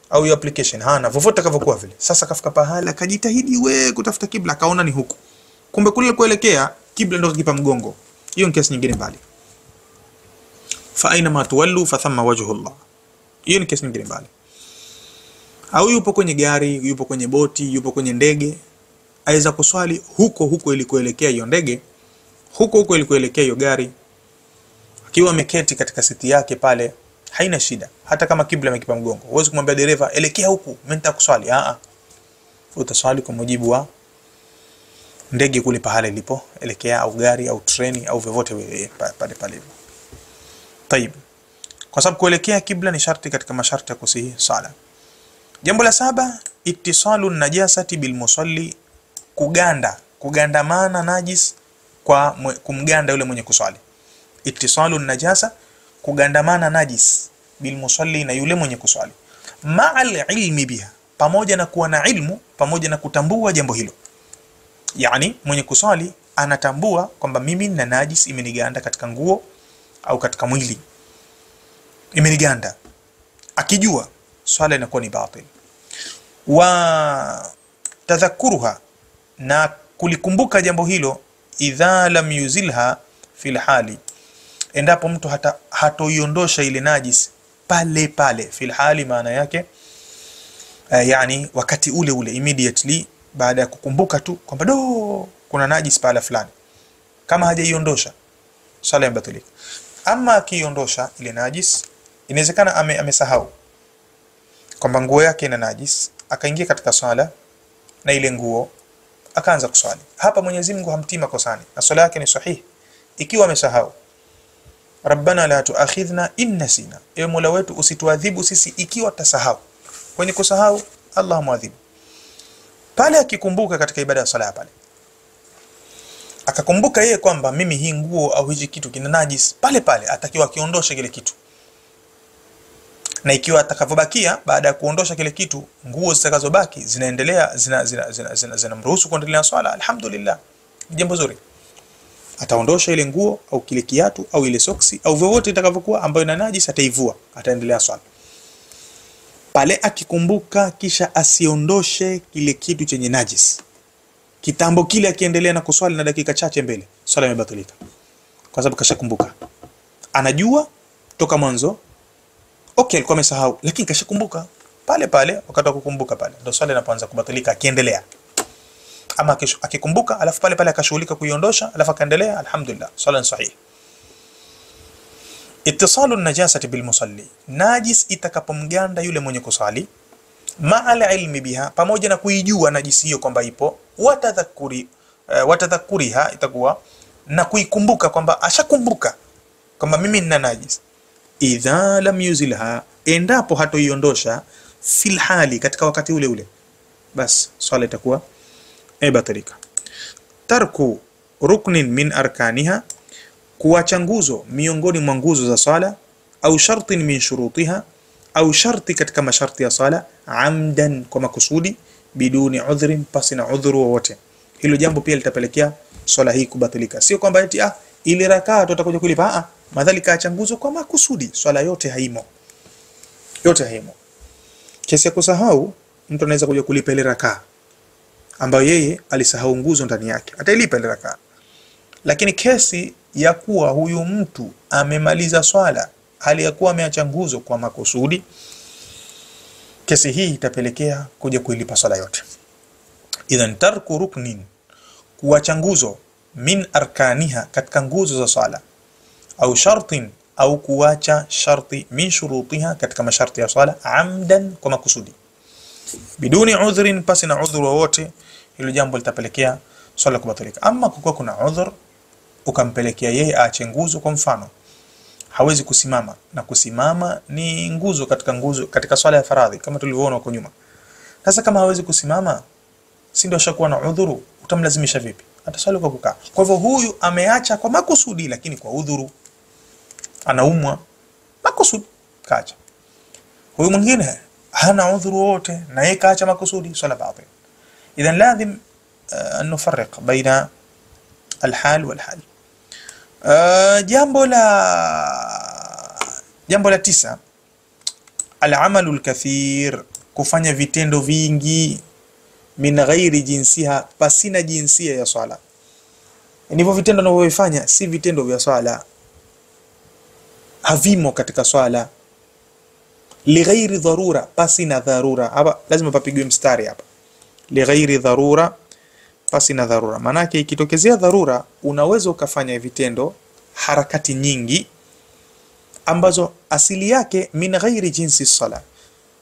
au hiyo application hana, vovote takavyokuwa vile. Sasa kafika pahala akajitahidi we kutafuta kibla, akaona ni huku, kumbe kule kuelekea kibla ndo kipa mgongo. Hiyo ni kesi nyingine mbali. Fa aina ma tuwallu fa thamma wajhu Allah. Hiyo ni kesi nyingine mbali. Au yupo kwenye gari, yupo kwenye boti, yupo kwenye ndege, aweza kuswali huko huko ilikoelekea hiyo ndege, huko huko ilikoelekea hiyo gari, akiwa ameketi katika siti yake pale, haina shida. Hata kama kibla amekipa mgongo, huwezi kumwambia dereva elekea huku, mimi nitaka kuswali. A, utaswali kwa mujibu wa ndege kule pahala ilipo elekea, au gari au treni au vyovyote pale pale hivyo. Tayib, kwa sababu kuelekea kibla ni sharti katika masharti ya kusihi sala. Jambo la saba, ittisalu najasati bil musalli, kuganda, kugandamana najis kwa kumganda yule mwenye kuswali. Ittisalu najasa, kugandamana najis bil musalli, na yule mwenye kuswali, ma'al ilmi biha, pamoja na kuwa na ilmu, pamoja na kutambua jambo hilo. Yani mwenye kuswali anatambua kwamba mimi na najis imeniganda katika nguo au katika mwili, imeniganda. Akijua swala inakuwa ni batil. Wa tadhakuruha, na kulikumbuka jambo hilo, idha lam yuzilha fil hali, endapo mtu hatoiondosha ile najis pale pale. Fil hali maana yake yani wakati ule ule, immediately baada ya kukumbuka tu kwamba do kuna najis pale fulani, kama hajaiondosha swala imebatilika. Ama akiiondosha ile najis, inawezekana amesahau kwamba nguo yake ina najis, akaingia katika swala na ile nguo akaanza kuswali. Hapa Mwenyezi Mungu hamtii makosani na swala yake ni sahihi ikiwa amesahau. Rabbana la tuakhidhna in nasina, ewe Mola wetu usituadhibu sisi ikiwa tutasahau. Kwenye kusahau Allah muadhibu. Pale akikumbuka katika ibada ya swala pale, akakumbuka yeye kwamba mimi hii nguo au hichi kitu kina najis, pale pale atakiwa akiondoshe kile kitu. Na ikiwa atakavyobakia baada ya kuondosha kile kitu, nguo zitakazobaki zinaendelea zinamruhusu kuendelea na swala, alhamdulillah, ni jambo zuri. Ataondosha ile nguo au kile kiatu au ile soksi au vyovyote itakavyokuwa ambayo ina najis, ataivua, ataendelea swala. Pale akikumbuka kisha asiondoshe kile kitu chenye najis, kitambo kile akiendelea na kuswali na dakika chache mbele, swala imebatilika, kwa sababu kashakumbuka. Anajua toka mwanzo, okay, alikuwa amesahau, lakini kashakumbuka pale pale. Wakati wa kukumbuka pale ndio swala inapoanza kubatilika, akiendelea. Ama akikumbuka alafu pale pale akashughulika kuiondosha alafu akaendelea, alhamdulillah, swala ni sahihi. Ittisalu najasati bil musalli, najis itakapomganda yule mwenye kusali, ma'al ilmi biha, pamoja na kuijua najisi hiyo kwamba ipo, watadhakuriha itakuwa na kuikumbuka kwamba ashakumbuka kwamba mimi nina najis. Idha lam yuzilha, endapo hatoiondosha fil hali, katika wakati ule ule, bas swala itakuwa imebatilika. Tarku ruknin min arkaniha, kuacha nguzo miongoni mwa nguzo za swala, au shartin min shurutiha, au sharti katika masharti ya swala, amdan, kwa makusudi, biduni udhrin, pasi na udhuru wowote. Hilo jambo pia litapelekea swala hii kubatilika. Sio kwamba eti ile rakaa tutakuja kulipa, madhali kaacha nguzo kwa makusudi, swala yote haimo, yote haimo. Kesi ya kusahau, mtu anaweza kuja kulipa ile rakaa ambayo yeye alisahau nguzo ndani yake, atailipa ile rakaa. Lakini kesi ya kuwa huyu mtu amemaliza swala hali ya kuwa ameacha nguzo kwa makusudi, kesi hii itapelekea kuja kuilipa swala yote. Idhan tarku ruknin, kuacha nguzo, min arkaniha, katika nguzo za swala, au shartin, au kuacha sharti, min shurutiha, katika masharti ya swala, amdan, kwa makusudi, biduni udhrin, pasi na udhuru wowote, hilo jambo litapelekea swala kubatilika. Ama kukiwa kuna udhur ukampelekea yeye aache nguzo, kwa mfano hawezi kusimama, na kusimama ni nguzo katika nguzo katika swala ya faradhi kama tulivyoona huko nyuma. Sasa kama hawezi kusimama, si ndio ashakuwa na udhuru? Utamlazimisha vipi? Ataswali kwa kukaa. Kwa hivyo huyu ameacha kwa makusudi, lakini kwa udhuru. anaumwa makusudi kaacha. Huyu mwingine hana udhuru wote na yeye kaacha makusudi, swala batil. Idhan lazim an nufarriq baina alhal walhal. Jambo la 9, alamalu alkathir, kufanya vitendo vingi, min ghairi jinsiha, pasina jinsia ya swala. Hivyo vitendo unavyofanya si vitendo vya swala, havimo katika swala. Lighairi dharura, pasina dharura. Hapa lazima papigwe mstari hapa, lighairi dharura, pasina dharura. Maanake ikitokezea dharura unaweza ukafanya vitendo, harakati nyingi ambazo asili yake min ghairi jinsi sala,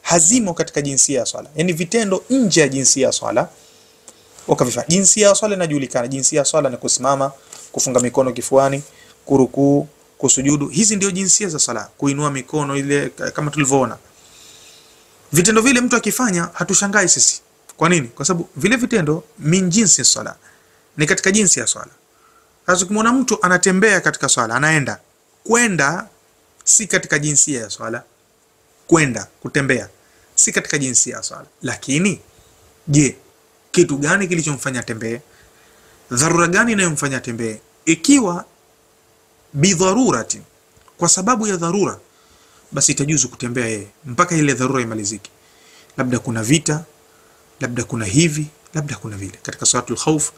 hazimo katika jinsia ya swala, yani vitendo nje ya jinsia ya swala ukavifanya. Jinsia ya swala inajulikana, jinsia ya swala ni kusimama, kufunga mikono kifuani, kurukuu, kusujudu. Hizi ndio jinsia za swala, kuinua mikono ile kama tulivyoona. Vitendo vile mtu akifanya hatushangai sisi. Kwa nini? Kwa sababu vile vitendo min jinsi swala, ni katika jinsi ya swala. Sasa ukimwona mtu anatembea katika swala, anaenda kwenda, si katika jinsia ya swala, kwenda kutembea si katika jinsia ya swala. Lakini je, kitu gani kilichomfanya atembee? Dharura gani inayomfanya atembee? Ikiwa bidharurati, kwa sababu ya dharura, basi itajuzu kutembea yeye mpaka ile dharura imalizike. Labda kuna vita, labda kuna hivi, labda kuna vile, katika salatul khawf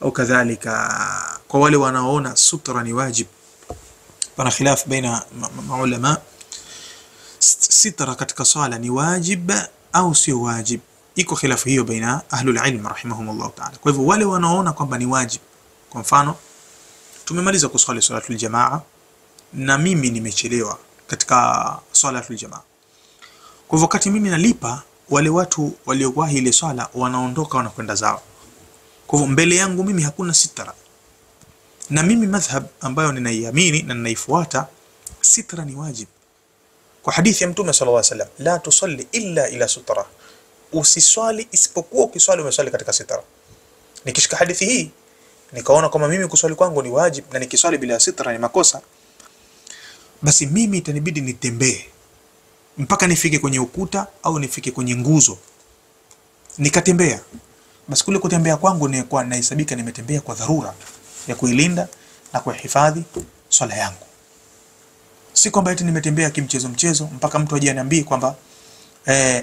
au kadhalika. Kwa wale wanaoona sutra ni wajib, pana khilaf baina maulama, sitra katika sala ni wajib au sio wajib. Iko khilafu hiyo baina ahlul ilm rahimahumullah ta'ala. Kwa hivyo wale wanaoona kwamba ni wajib, kwa mfano tumemaliza kuswali salatul jamaa na mimi nimechelewa katika salatul jamaa, kwa hivyo wakati mimi nalipa, wale watu waliowahi ile swala wanaondoka wanakwenda zao. Kwa hivyo mbele yangu mimi hakuna sitra, na mimi madhhab ambayo ninaiamini na ninaifuata, sitra ni wajib. Kwa hadithi ya Mtume sallallahu alaihi wasallam, la tusalli illa ila sutra, usiswali isipokuwa ukiswali umeswali katika sitra. Nikishika hadithi hii nikaona kama mimi kuswali kwangu ni wajib na nikiswali bila sitra ni makosa, basi mimi itanibidi nitembee mpaka nifike kwenye ukuta au nifike kwenye nguzo nikatembea. Basi kule kutembea kwangu ni kwa nahesabika nimetembea kwa dharura ya kuilinda na kuihifadhi swala yangu. Si kwamba eti nimetembea kimchezo mchezo mpaka mtu aje aniambie kwamba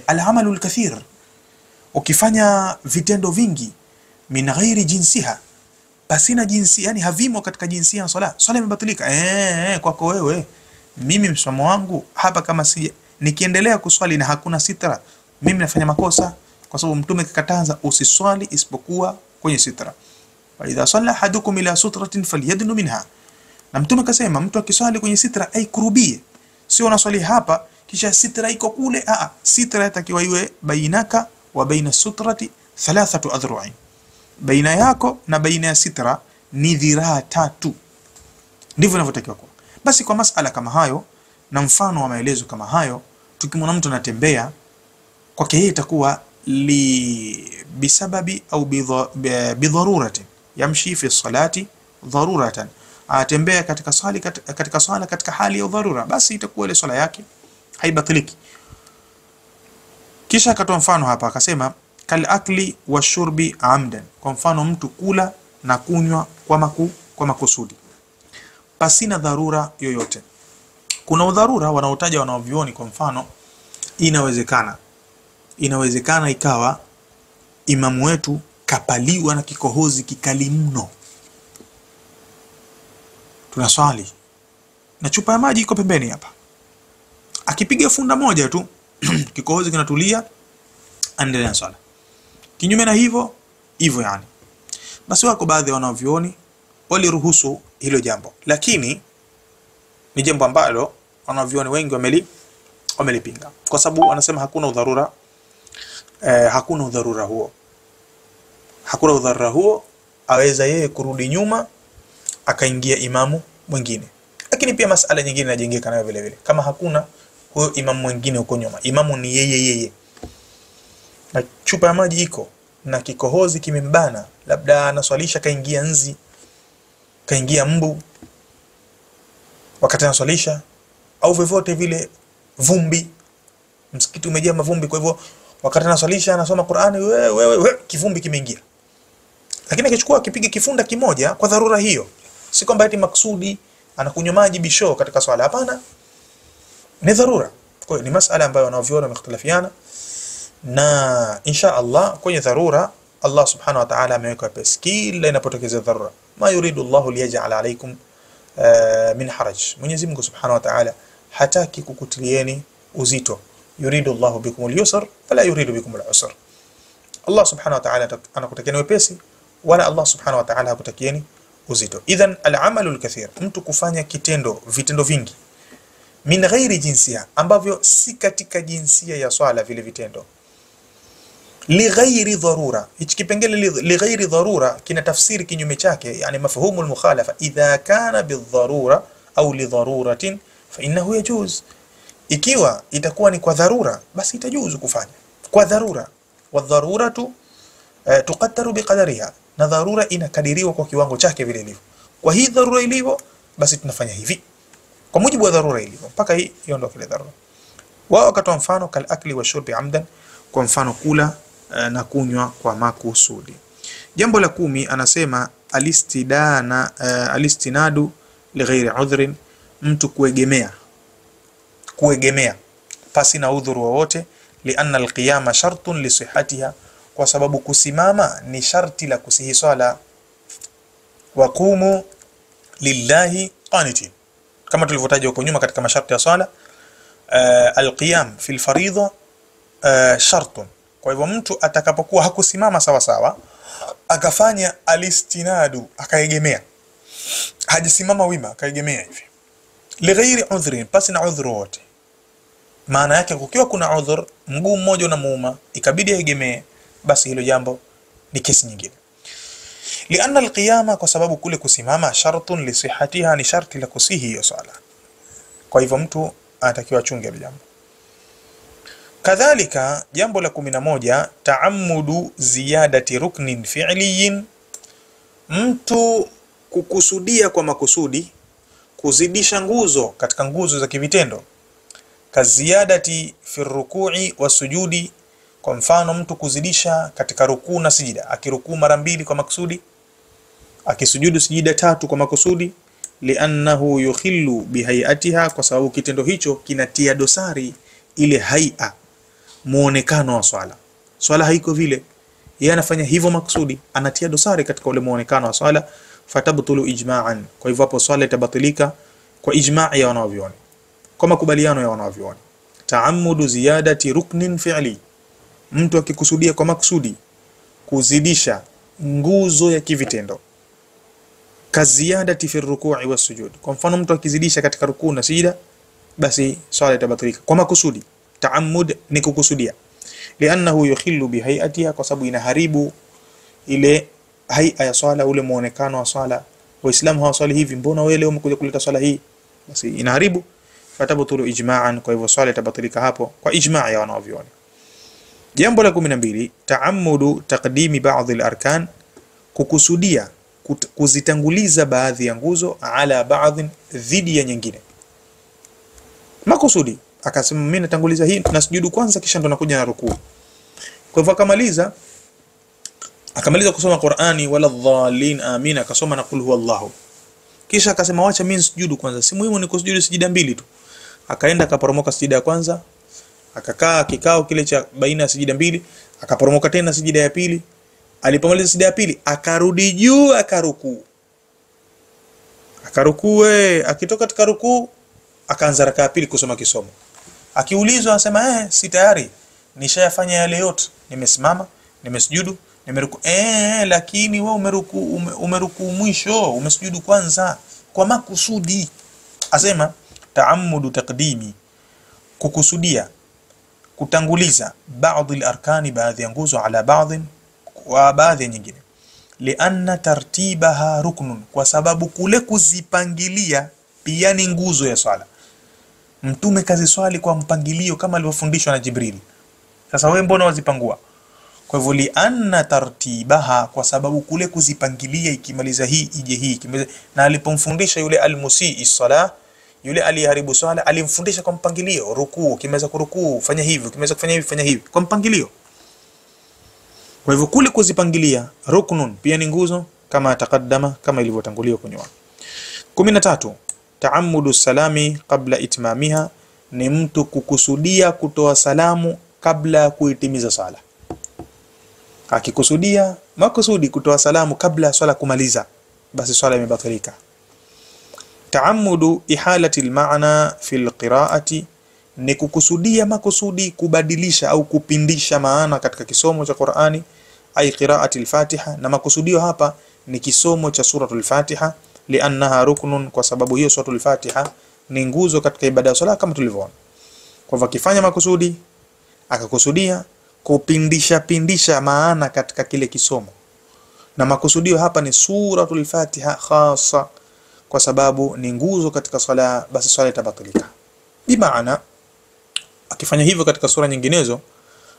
alamalu alkathir, ukifanya vitendo vingi min ghairi jinsiha, pasina jinsi, yani havimo katika jinsia ya swala, swala imebatilika. Kwako wewe, mimi msimamo wangu hapa, kama si nikiendelea kuswali na hakuna sitra, mimi nafanya makosa, kwa sababu Mtume kakataza usiswali isipokuwa kwenye sitra. Wa idha salla ahadukum ila sutratin falyadnu minha, na Mtume kasema mtu akiswali kwenye sitra aikurubie, sio unaswali hapa kisha sitra iko kule. Sitra itakiwa iwe bainaka wa baina sutrati thalathatu adhru'in, baina yako na baina ya sitra ni dhiraa 3, ndivyo inavyotakiwa kuwa. Basi kwa masala kama hayo na mfano wa maelezo kama hayo, tukimwona mtu anatembea kwake yeye itakuwa li bisababi au bidharurati, yamshi fi salati dharuratan, atembea katika swali katika swala katika hali ya dharura, basi itakuwa ile swala yake haibatiliki. Kisha akatoa mfano hapa akasema kal akli wa shurbi amdan, kwa mfano mtu kula na kunywa kwa makusudi pasina dharura yoyote. Kuna udharura wanaotaja wanaovioni, kwa mfano inawezekana ikawa imamu wetu kapaliwa na kikohozi kikali mno, tunaswali na chupa ya maji iko pembeni hapa, akipiga funda moja tu kikohozi kinatulia, aendelea na swala. Kinyume na hivyo hivyo yani, basi wako baadhi ya wanavyuoni waliruhusu hilo jambo, lakini ni jambo ambalo wanavyuoni wengi wamelipinga, kwa sababu wanasema hakuna udharura, hakuna udharura huo, hakuna udharura huo, aweza yeye kurudi nyuma akaingia imamu mwingine. Lakini pia masala nyingine inajengeka nayo vile vile, kama hakuna huyo imamu mwingine huko nyuma, imamu ni yeye yeye, na chupa ya maji iko na kikohozi kimembana, labda anaswalisha kaingia nzi, kaingia mbu, wakati anaswalisha, au vyovyote vile, vumbi, msikiti umejaa mavumbi, kwa hivyo wakati anaswalisha anasoma Qur'ani, wewe kivumbi kimeingia. Lakini akichukua akipiga kifunda kimoja kwa dharura hiyo, si kwamba eti maksudi anakunywa maji bisho katika swala, hapana, ni dharura. Kwa hiyo ni masala ambayo wanavyuoni wamekhtalafiana, na insha Allah kwenye dharura Allah subhanahu wa ta'ala ameweka pesa kila inapotokezea dharura. Ma yuridu Allahu liyaj'ala alaykum min haraj, Mwenyezi Mungu subhanahu wa ta'ala hataki kukutilieni uzito. Yuridu Allahu bikum al-yusr fala yuridu bikum al-usr. Allah subhanahu wa ta'ala anakutakieni wepesi, wala Allah subhanahu wa ta'ala hakutakieni uzito. Idhan al-amalu al-kathir, mtu kufanya kitendo, vitendo vingi, min ghairi jinsia, ambavyo si katika jinsia ya swala vile vitendo, li ghairi dharura. Hichi kipengele li ghairi dharura kina tafsiri kinyume chake, yani mafhumu al-mukhalafa, idha kana bidharura au li dharuratin fa innahu yajuz. Ikiwa itakuwa ni kwa dharura, basi itajuzu kufanya kwa dharura. Wadharuratu tuqaddaru biqadariha, na dharura inakadiriwa kwa kiwango chake vile ilivyo. Kwa hii dharura ilivyo, basi tunafanya hivi kwa mujibu wa dharura ilivyo, mpaka hii iondoke ile dharura. Wao wakatoa mfano kal akli wa shurbi amdan, kwa mfano kula na kunywa kwa makusudi. Jambo la 10 anasema alistidana, alistinadu lighairi udhrin, mtu kuegemea, kuegemea pasi na udhuru wowote. Lianna alqiyama shartun lisihatiha, kwa sababu kusimama ni sharti la kusihi swala. Waqumu lillahi qanitin, kama tulivyotaja huko nyuma katika masharti ya swala, alqiyam fi alfaridha shartun. Kwa hivyo mtu atakapokuwa hakusimama sawa sawa, akafanya alistinadu, akaegemea, hajisimama wima, akaegemea hivi, lighairi udhrin, pasi na udhuru wote. Maana yake kukiwa kuna udhur, mguu mmoja unamuuma, ikabidi aegemee, basi hilo jambo ni kesi nyingine. Lianna alqiyama, kwa sababu kule kusimama, shartun lisihatiha, ni sharti la kusihi hiyo swala. Kwa hivyo mtu anatakiwa achunge hilo jambo. Kadhalika jambo la 11, taamudu ziyadati ruknin fi'liyin, mtu kukusudia kwa makusudi kuzidisha nguzo katika nguzo za kivitendo. Kaziadati fi rukui wa sujudi, kwa mfano mtu kuzidisha katika rukuu na sijida, akirukuu mara mbili kwa makusudi, akisujudu sijida tatu kwa makusudi. Liannahu yukhillu bihayatiha, kwa sababu kitendo hicho kinatia dosari ile haia, muonekano wa swala. Swala haiko vile, yeye anafanya hivyo makusudi, anatia dosari katika ule muonekano wa swala. Fatabtulu ijma'an, kwa hivyo hapo swala itabatilika kwa ijma' ya wanavyuoni, kwa makubaliano ya wanavyuoni. Taamudu ziyadati ruknin fi'li, mtu akikusudia kwa makusudi kuzidisha nguzo ya kivitendo. Kaziadati fi rukui wa sujud, kwa mfano mtu akizidisha katika rukuu na sijida, basi swala itabatilika kwa makusudi. Taamud ni kukusudia. Liannahu yukhillu bihayatiha, kwa sababu inaharibu ile haia ya swala, ule muonekano wa swala. Waislamu hawaswali hivi, mbona wewe leo umekuja kuleta swala hii? Basi inaharibu. Fatabtulu ijma'an, kwa hivyo swala itabatilika hapo kwa ijma' ya wanavyuoni. Jambo la 12, taamudu taqdimi baadhi al-arkan, kukusudia kuzitanguliza baadhi ya nguzo ala baadhi, dhidi ya nyingine. Makusudi akasema mimi natanguliza hii na sujudu kwanza, kisha ndo nakuja na rukuu. Kwa hivyo akamaliza kusoma Qur'ani, wala dhalin amin, akasoma na qul huwallahu, kisha akasema wacha mimi sujudu kwanza, si muhimu ni kusujudu sijida mbili tu. Akaenda akaporomoka sijida ya kwanza, akakaa kikao kile cha baina ya sijida mbili, akaporomoka tena sijida ya pili. Alipomaliza sijida ya pili akarudi juu akarukuu, akarukuu, akitoka katika rukuu akaanza rakaa ya pili kusoma kisomo. Akiulizwa anasema si tayari nishayafanya yale yote, nimesimama, nimesujudu, nimeruku. Lakini wewe umeruku, umeruku mwisho, umesujudu kwanza kwa makusudi. Asema taamudu taqdimi, kukusudia kutanguliza baadhi al-arkani, baadhi ya nguzo, ala baadhi, kwa baadhi nyingine. Lianna tartibaha ruknun, kwa sababu kule kuzipangilia pia ni nguzo ya swala. Mtume kazi swali kwa mpangilio kama alivyofundishwa na Jibril. Sasa wewe mbona wazipangua? Kwa hivyo lianna tartibaha, kwa sababu kule kuzipangilia, ikimaliza hii ije hii, ikimaliza. Na alipomfundisha yule almusii sala, Yule aliyeharibu swala alimfundisha kwa mpangilio, rukuu, ukimeweza kurukuu fanya hivi, ukimeweza kufanya hivi fanya hivi, kwa mpangilio. Kwa hivyo kule kuzipangilia ruknun pia ni nguzo, kama taqaddama, kama ilivyotanguliwa kwenye. 13, taamudu salami kabla itmamiha, ni mtu kukusudia kutoa salamu kabla ya kuitimiza sala. Akikusudia makusudi kutoa salamu kabla ya swala kumaliza, basi swala imebatilika. Taamudu ihalati almaana fi alqiraati, ni kukusudia makusudi kubadilisha au kupindisha maana katika kisomo cha Qur'ani, ay qiraati al-Fatiha, na makusudio hapa ni kisomo cha suratul Fatiha, liannaha ruknun, kwa sababu hiyo suratul Fatiha ni nguzo katika ibada ya swala kama tulivyoona. Kwa hivyo akifanya makusudi, akakusudia kupindisha pindisha maana katika kile kisomo, na makusudio hapa ni suratul Fatiha khasa, kwa sababu ni nguzo katika swala, basi swala itabatilika. Bimaana akifanya hivyo katika sura nyinginezo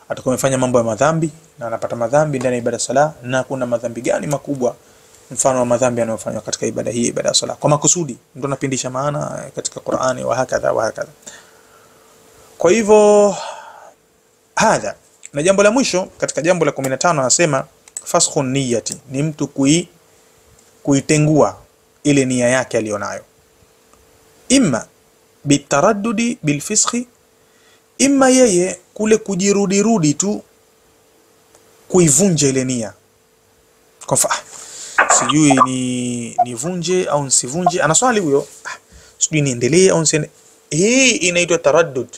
atakuwa amefanya mambo ya madhambi na anapata madhambi ndani ya ibada sala. Na kuna madhambi gani makubwa? Mfano wa madhambi yanayofanywa katika ibada hii, ibada ya sala, kwa makusudi mtu anapindisha maana katika Qur'ani, wa hakadha wa hakadha. Kwa hivyo hadha. Na jambo la mwisho katika jambo la 15 anasema faskhun niyati, ni mtu kuitengua ile nia yake alionayo, imma bitaraddudi bilfiskhi, imma yeye kule kujirudirudi tu kuivunja ile nia. Kwa mfano, sijui ni nivunje au nisivunje, anaswali huyo, sijui niendelee au nisiendelee. Hii inaitwa taraddud.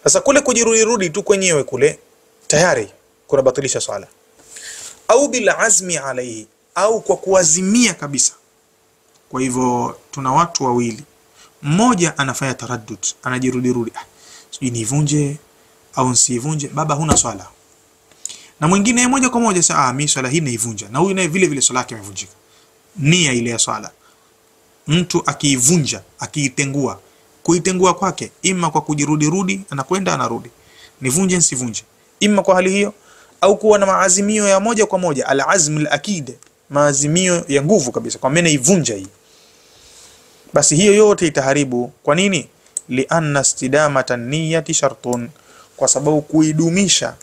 Sasa kule kujirudirudi tu kwenyewe kule tayari kunabatilisha swala. Au bil azmi alaihi, au kwa kuazimia kabisa. Kwa hivyo tuna watu wawili, mmoja anafanya taraddud, anajirudirudi, sijui nivunje au nisivunje, baba huna swala. Na mwingine moja kwa moja sasa, mimi swala hii naivunja, na huyu naye vile vile swala yake imevunjika. Nia ile ya swala mtu akiivunja, akiitengua, kuitengua kwake ima kwa kujirudirudi, anakwenda anarudi, nivunje nisivunje, ima kwa hali hiyo, au kuwa na maazimio ya moja kwa moja, al-azm al-akid, maazimio ya nguvu kabisa, kwa maana ivunja hii, basi hiyo yote itaharibu. Kwa nini? Lianna istidamata niyati shartun, kwa sababu kuidumisha,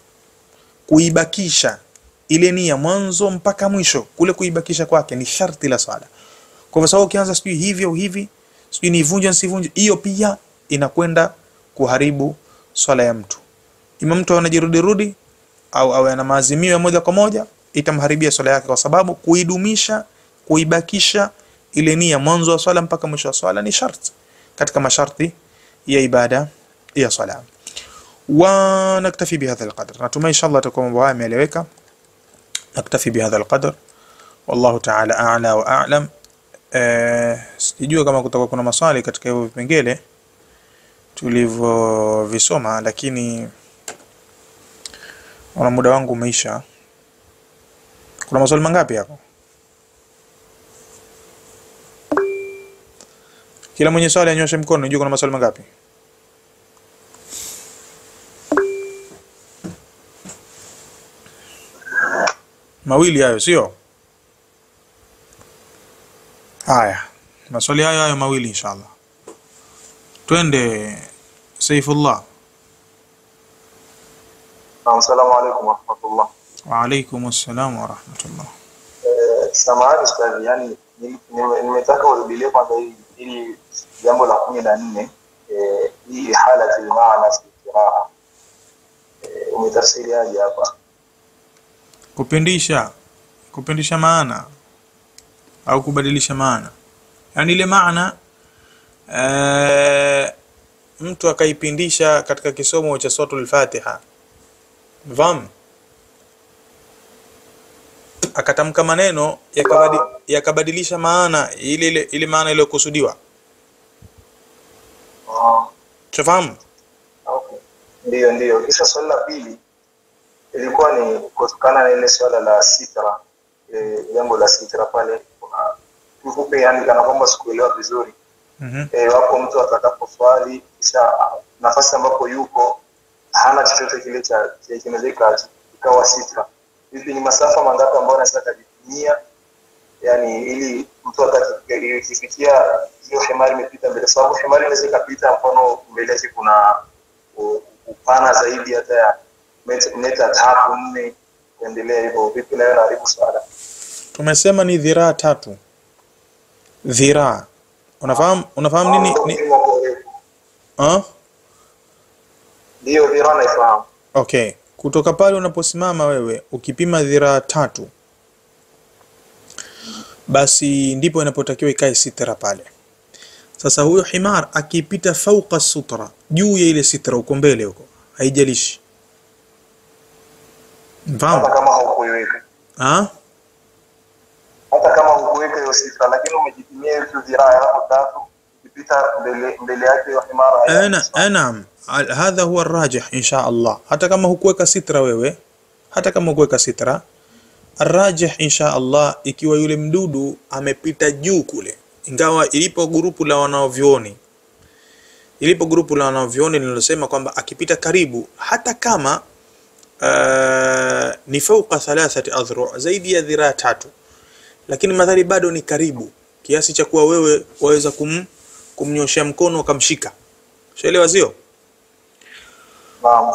kuibakisha ile nia mwanzo mpaka mwisho, kule kuibakisha kwake ni sharti la swala. Kwa sababu ukianza sijui hivi au hivi, sijui nivunje nisivunje, hiyo pia inakwenda kuharibu swala ya mtu. Ima mtu anajirudirudi au awe ana maazimio ya moja kwa moja, itamharibia swala yake, kwa sababu kuidumisha, kuibakisha ile nia mwanzo wa swala mpaka mwisho wa swala ni sharti katika masharti ya ibada ya swala. Wa naktafi bihadha alqadr, natumai inshallah takuwa mambo haya yameeleweka. Naktafi bihadha alqadr, wallahu ta'ala a'la wa a'lam. Sijui kama kutakuwa kuna maswali katika hivyo vipengele tulivyovisoma, lakini ona muda wangu umeisha. Kuna maswali mangapi hapo? Kila mwenye swali anyoshe mkono, nijue kuna maswali mangapi. Mawili hayo, sio? Haya, maswali hayo hayo mawili inshallah. Twende Saifullah. Assalamu alaykum wa rahmatullah. Wa alaykum assalam wa rahmatullah. Samahani ustadhi, yani nimetaka urudilie kwanza hili jambo la 14, hii halati maana fi qiraa. Umetafsiriaje hapa? Kupindisha maana au kubadilisha maana, yani ile maana mtu akaipindisha katika kisomo cha suratul Fatiha, vam akatamka maneno yakabadilisha maana ile ile maana iliyokusudiwa. Tufahamu? Okay. Ndio. Kisha swali la pili ilikuwa ni kutokana na ile swala la sitra, jambo la sitra pale kifupi, yani kana kwamba sikuelewa vizuri. Wapo mtu atakaposwali kisha nafasi ambapo yuko hana chochote kile cha kinaweza ikawa sitra, hivi ni masafa mangapi ambayo anaweza kujitumia Yani ili mtu ikifikia hiyo himari imepita mbele, sababu himari inaweza ikapita, mfano mbele yake kuna upana zaidi hata ya meta 3 4 kuendelea hivyo, vipi nayo inaharibu swala? Tumesema ni dhiraa 3. Dhiraa. Unafahamu nini? Ndio, dhiraa naifahamu. Okay, kutoka pale unaposimama wewe ukipima dhiraa 3, basi ndipo inapotakiwa ikae sitra pale. Sasa huyo himar akipita fauka sutra, juu ya ile sitra huko mbele huko, haijalishi. Mfahamu? Hata kama haukuiweka. Hata kama hukuweka hiyo sitra, lakini umejipimia hiyo dhiraa yako 3, ukipita mbele yake hiyo himar. Naam, hadha huwa rajih insha Allah. Hata kama hukuweka sitra wewe, hata kama hukuweka sitra, arrajih insha Allah ikiwa yule mdudu amepita juu kule, ingawa ilipo grupu la wanaovioni, ilipo grupu la wanaovioni linalosema kwamba akipita karibu, hata kama ni fauka 3 adhru, zaidi ya dhiraa 3, lakini madhari bado ni karibu kiasi cha kuwa wewe waweza kumnyoshia mkono ukamshika. Ushaelewa sio?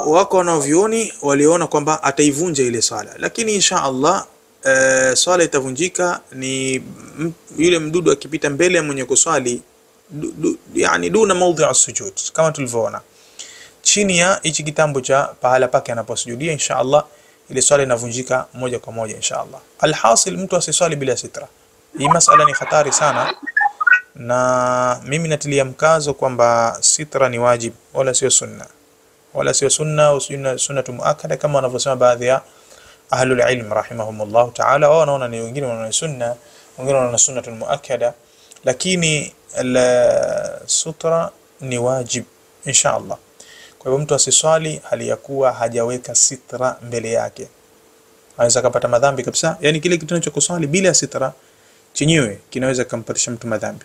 Wako wanaovioni waliona kwamba ataivunja ile sala, lakini insha Allah swala itavunjika ni yule mdudu akipita mbele ya mwenye kuswali, yani duna maudhi as-sujud, kama tulivyoona chini ya hichi kitambo cha pahala pake anaposujudia, insha Allah ile swala inavunjika moja kwa moja insha Allah. Alhasil, mtu asiswali bila sitra. Hii masala ni hatari sana, na mimi natilia mkazo kwamba sitra ni wajib wala sio sunna, wala sio sunna au sunnatu muakkada kama wanavyosema baadhi ya ahlul ilm rahimahumullah ta'ala. Wao wanaona ni, wengine wanaona sunna, wengine wanaona sunnatun muakkada, lakini sutra ni wajib insha Allah. Kwa hivyo mtu asiswali hali ya kuwa hajaweka sitra mbele yake, anaweza kupata madhambi kabisa. Yani kile kitendo cha kuswali bila sitra chenyewe kinaweza kumpatisha mtu madhambi,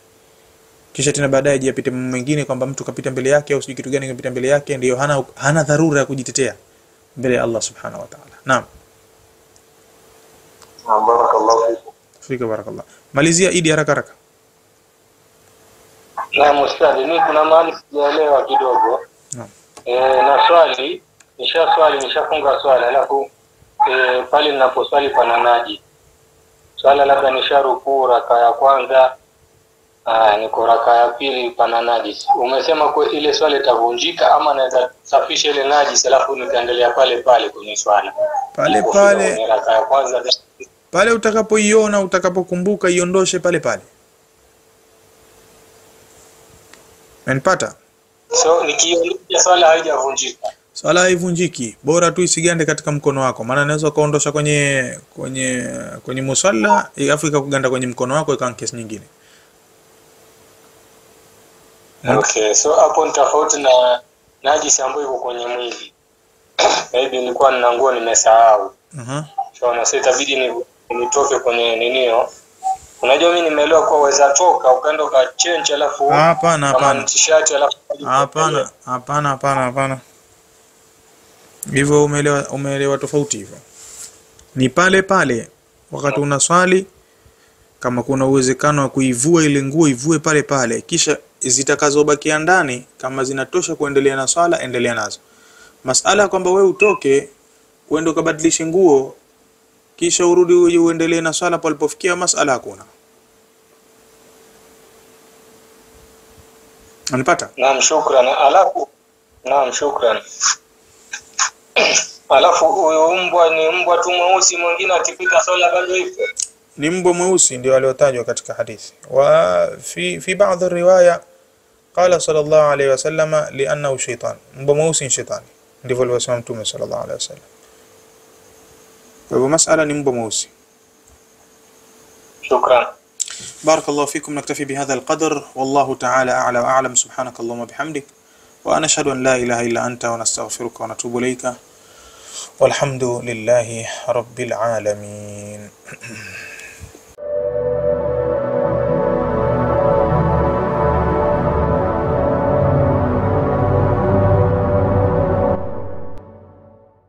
kisha tena baadaye je apite mwingine kwamba mtu kapita mbele yake au sijui kitu gani kapita mbele yake, ndio hana dharura ya kujitetea mbele ya Allah subhanahu wa ta'ala. Naam. Barakallahu fikum. Fika barakallah. Malizia Idi haraka haraka. Naam ustadhi, mimi kuna mahali sijaelewa kidogo. Naam. Na swali, nishafunga swala, alafu pale ninaposwali pana naji. Swala labda nisharukuu raka ya kwanza, niko raka ya pili pana najisi. Umesema kwa ile swala itavunjika ama naweza safisha ile najisi alafu nikaendelea pale pale kwenye swala? Pale pale raka ya kwanza pale utakapoiona, utakapokumbuka iondoshe pale pale. Unanipata? So nikiondosha swala haijavunjika. Swala haivunjiki, bora tu isigande katika mkono wako, maana unaweza kaondosha kwenye kwenye kwenye musalla alafu ikakuganda kwenye mkono wako ikawa kesi nyingine. Okay, so hapo ni tofauti na najisi ambayo iko kwenye mwili. Maybe nilikuwa nina nguo nimesahau. So na sasa itabidi nitoke kwenye ninio. Unajua mimi nimeelewa kwa waweza toka ukaenda ukachange alafu hapana hapana t-shirt alafu hapana hapana hapana hapana. Hivyo umeelewa tofauti hivyo. Ni pale pale wakati unaswali, kama kuna uwezekano wa kuivua ile nguo ivue pale pale, kisha zitakazobakia ndani kama zinatosha kuendelea na swala endelea nazo. Masala kwamba wewe utoke uende ukabadilishe nguo kisha urudi uje uendelee na swala palipofikia, masala hakuna. Unanipata? Naam, shukran. Alafu naam, shukran. Alafu huyo mbwa ni mbwa tu mweusi, mwingine akipita swala bado ipo. Ni mbwa mweusi ndio aliotajwa katika hadithi. Wa fi baadhi riwaya qala sallallahu alayhi wasallam li'annahu shaytan. Mbwa mweusi ni shetani. Ndivyo alivyosema Mtume sallallahu alayhi wasallam. Kwa hivyo masala ni mbwa mweusi. Shukran. Barakallahu fikum, naktafi bihadha alqadr, wallahu ta'ala a'la wa a'lam. Subhanakallahumma bihamdik wa nashhadu an la ilaha illa anta wa nastaghfiruka wa natubu ilayka. Walhamdulillahi rabbil alamin.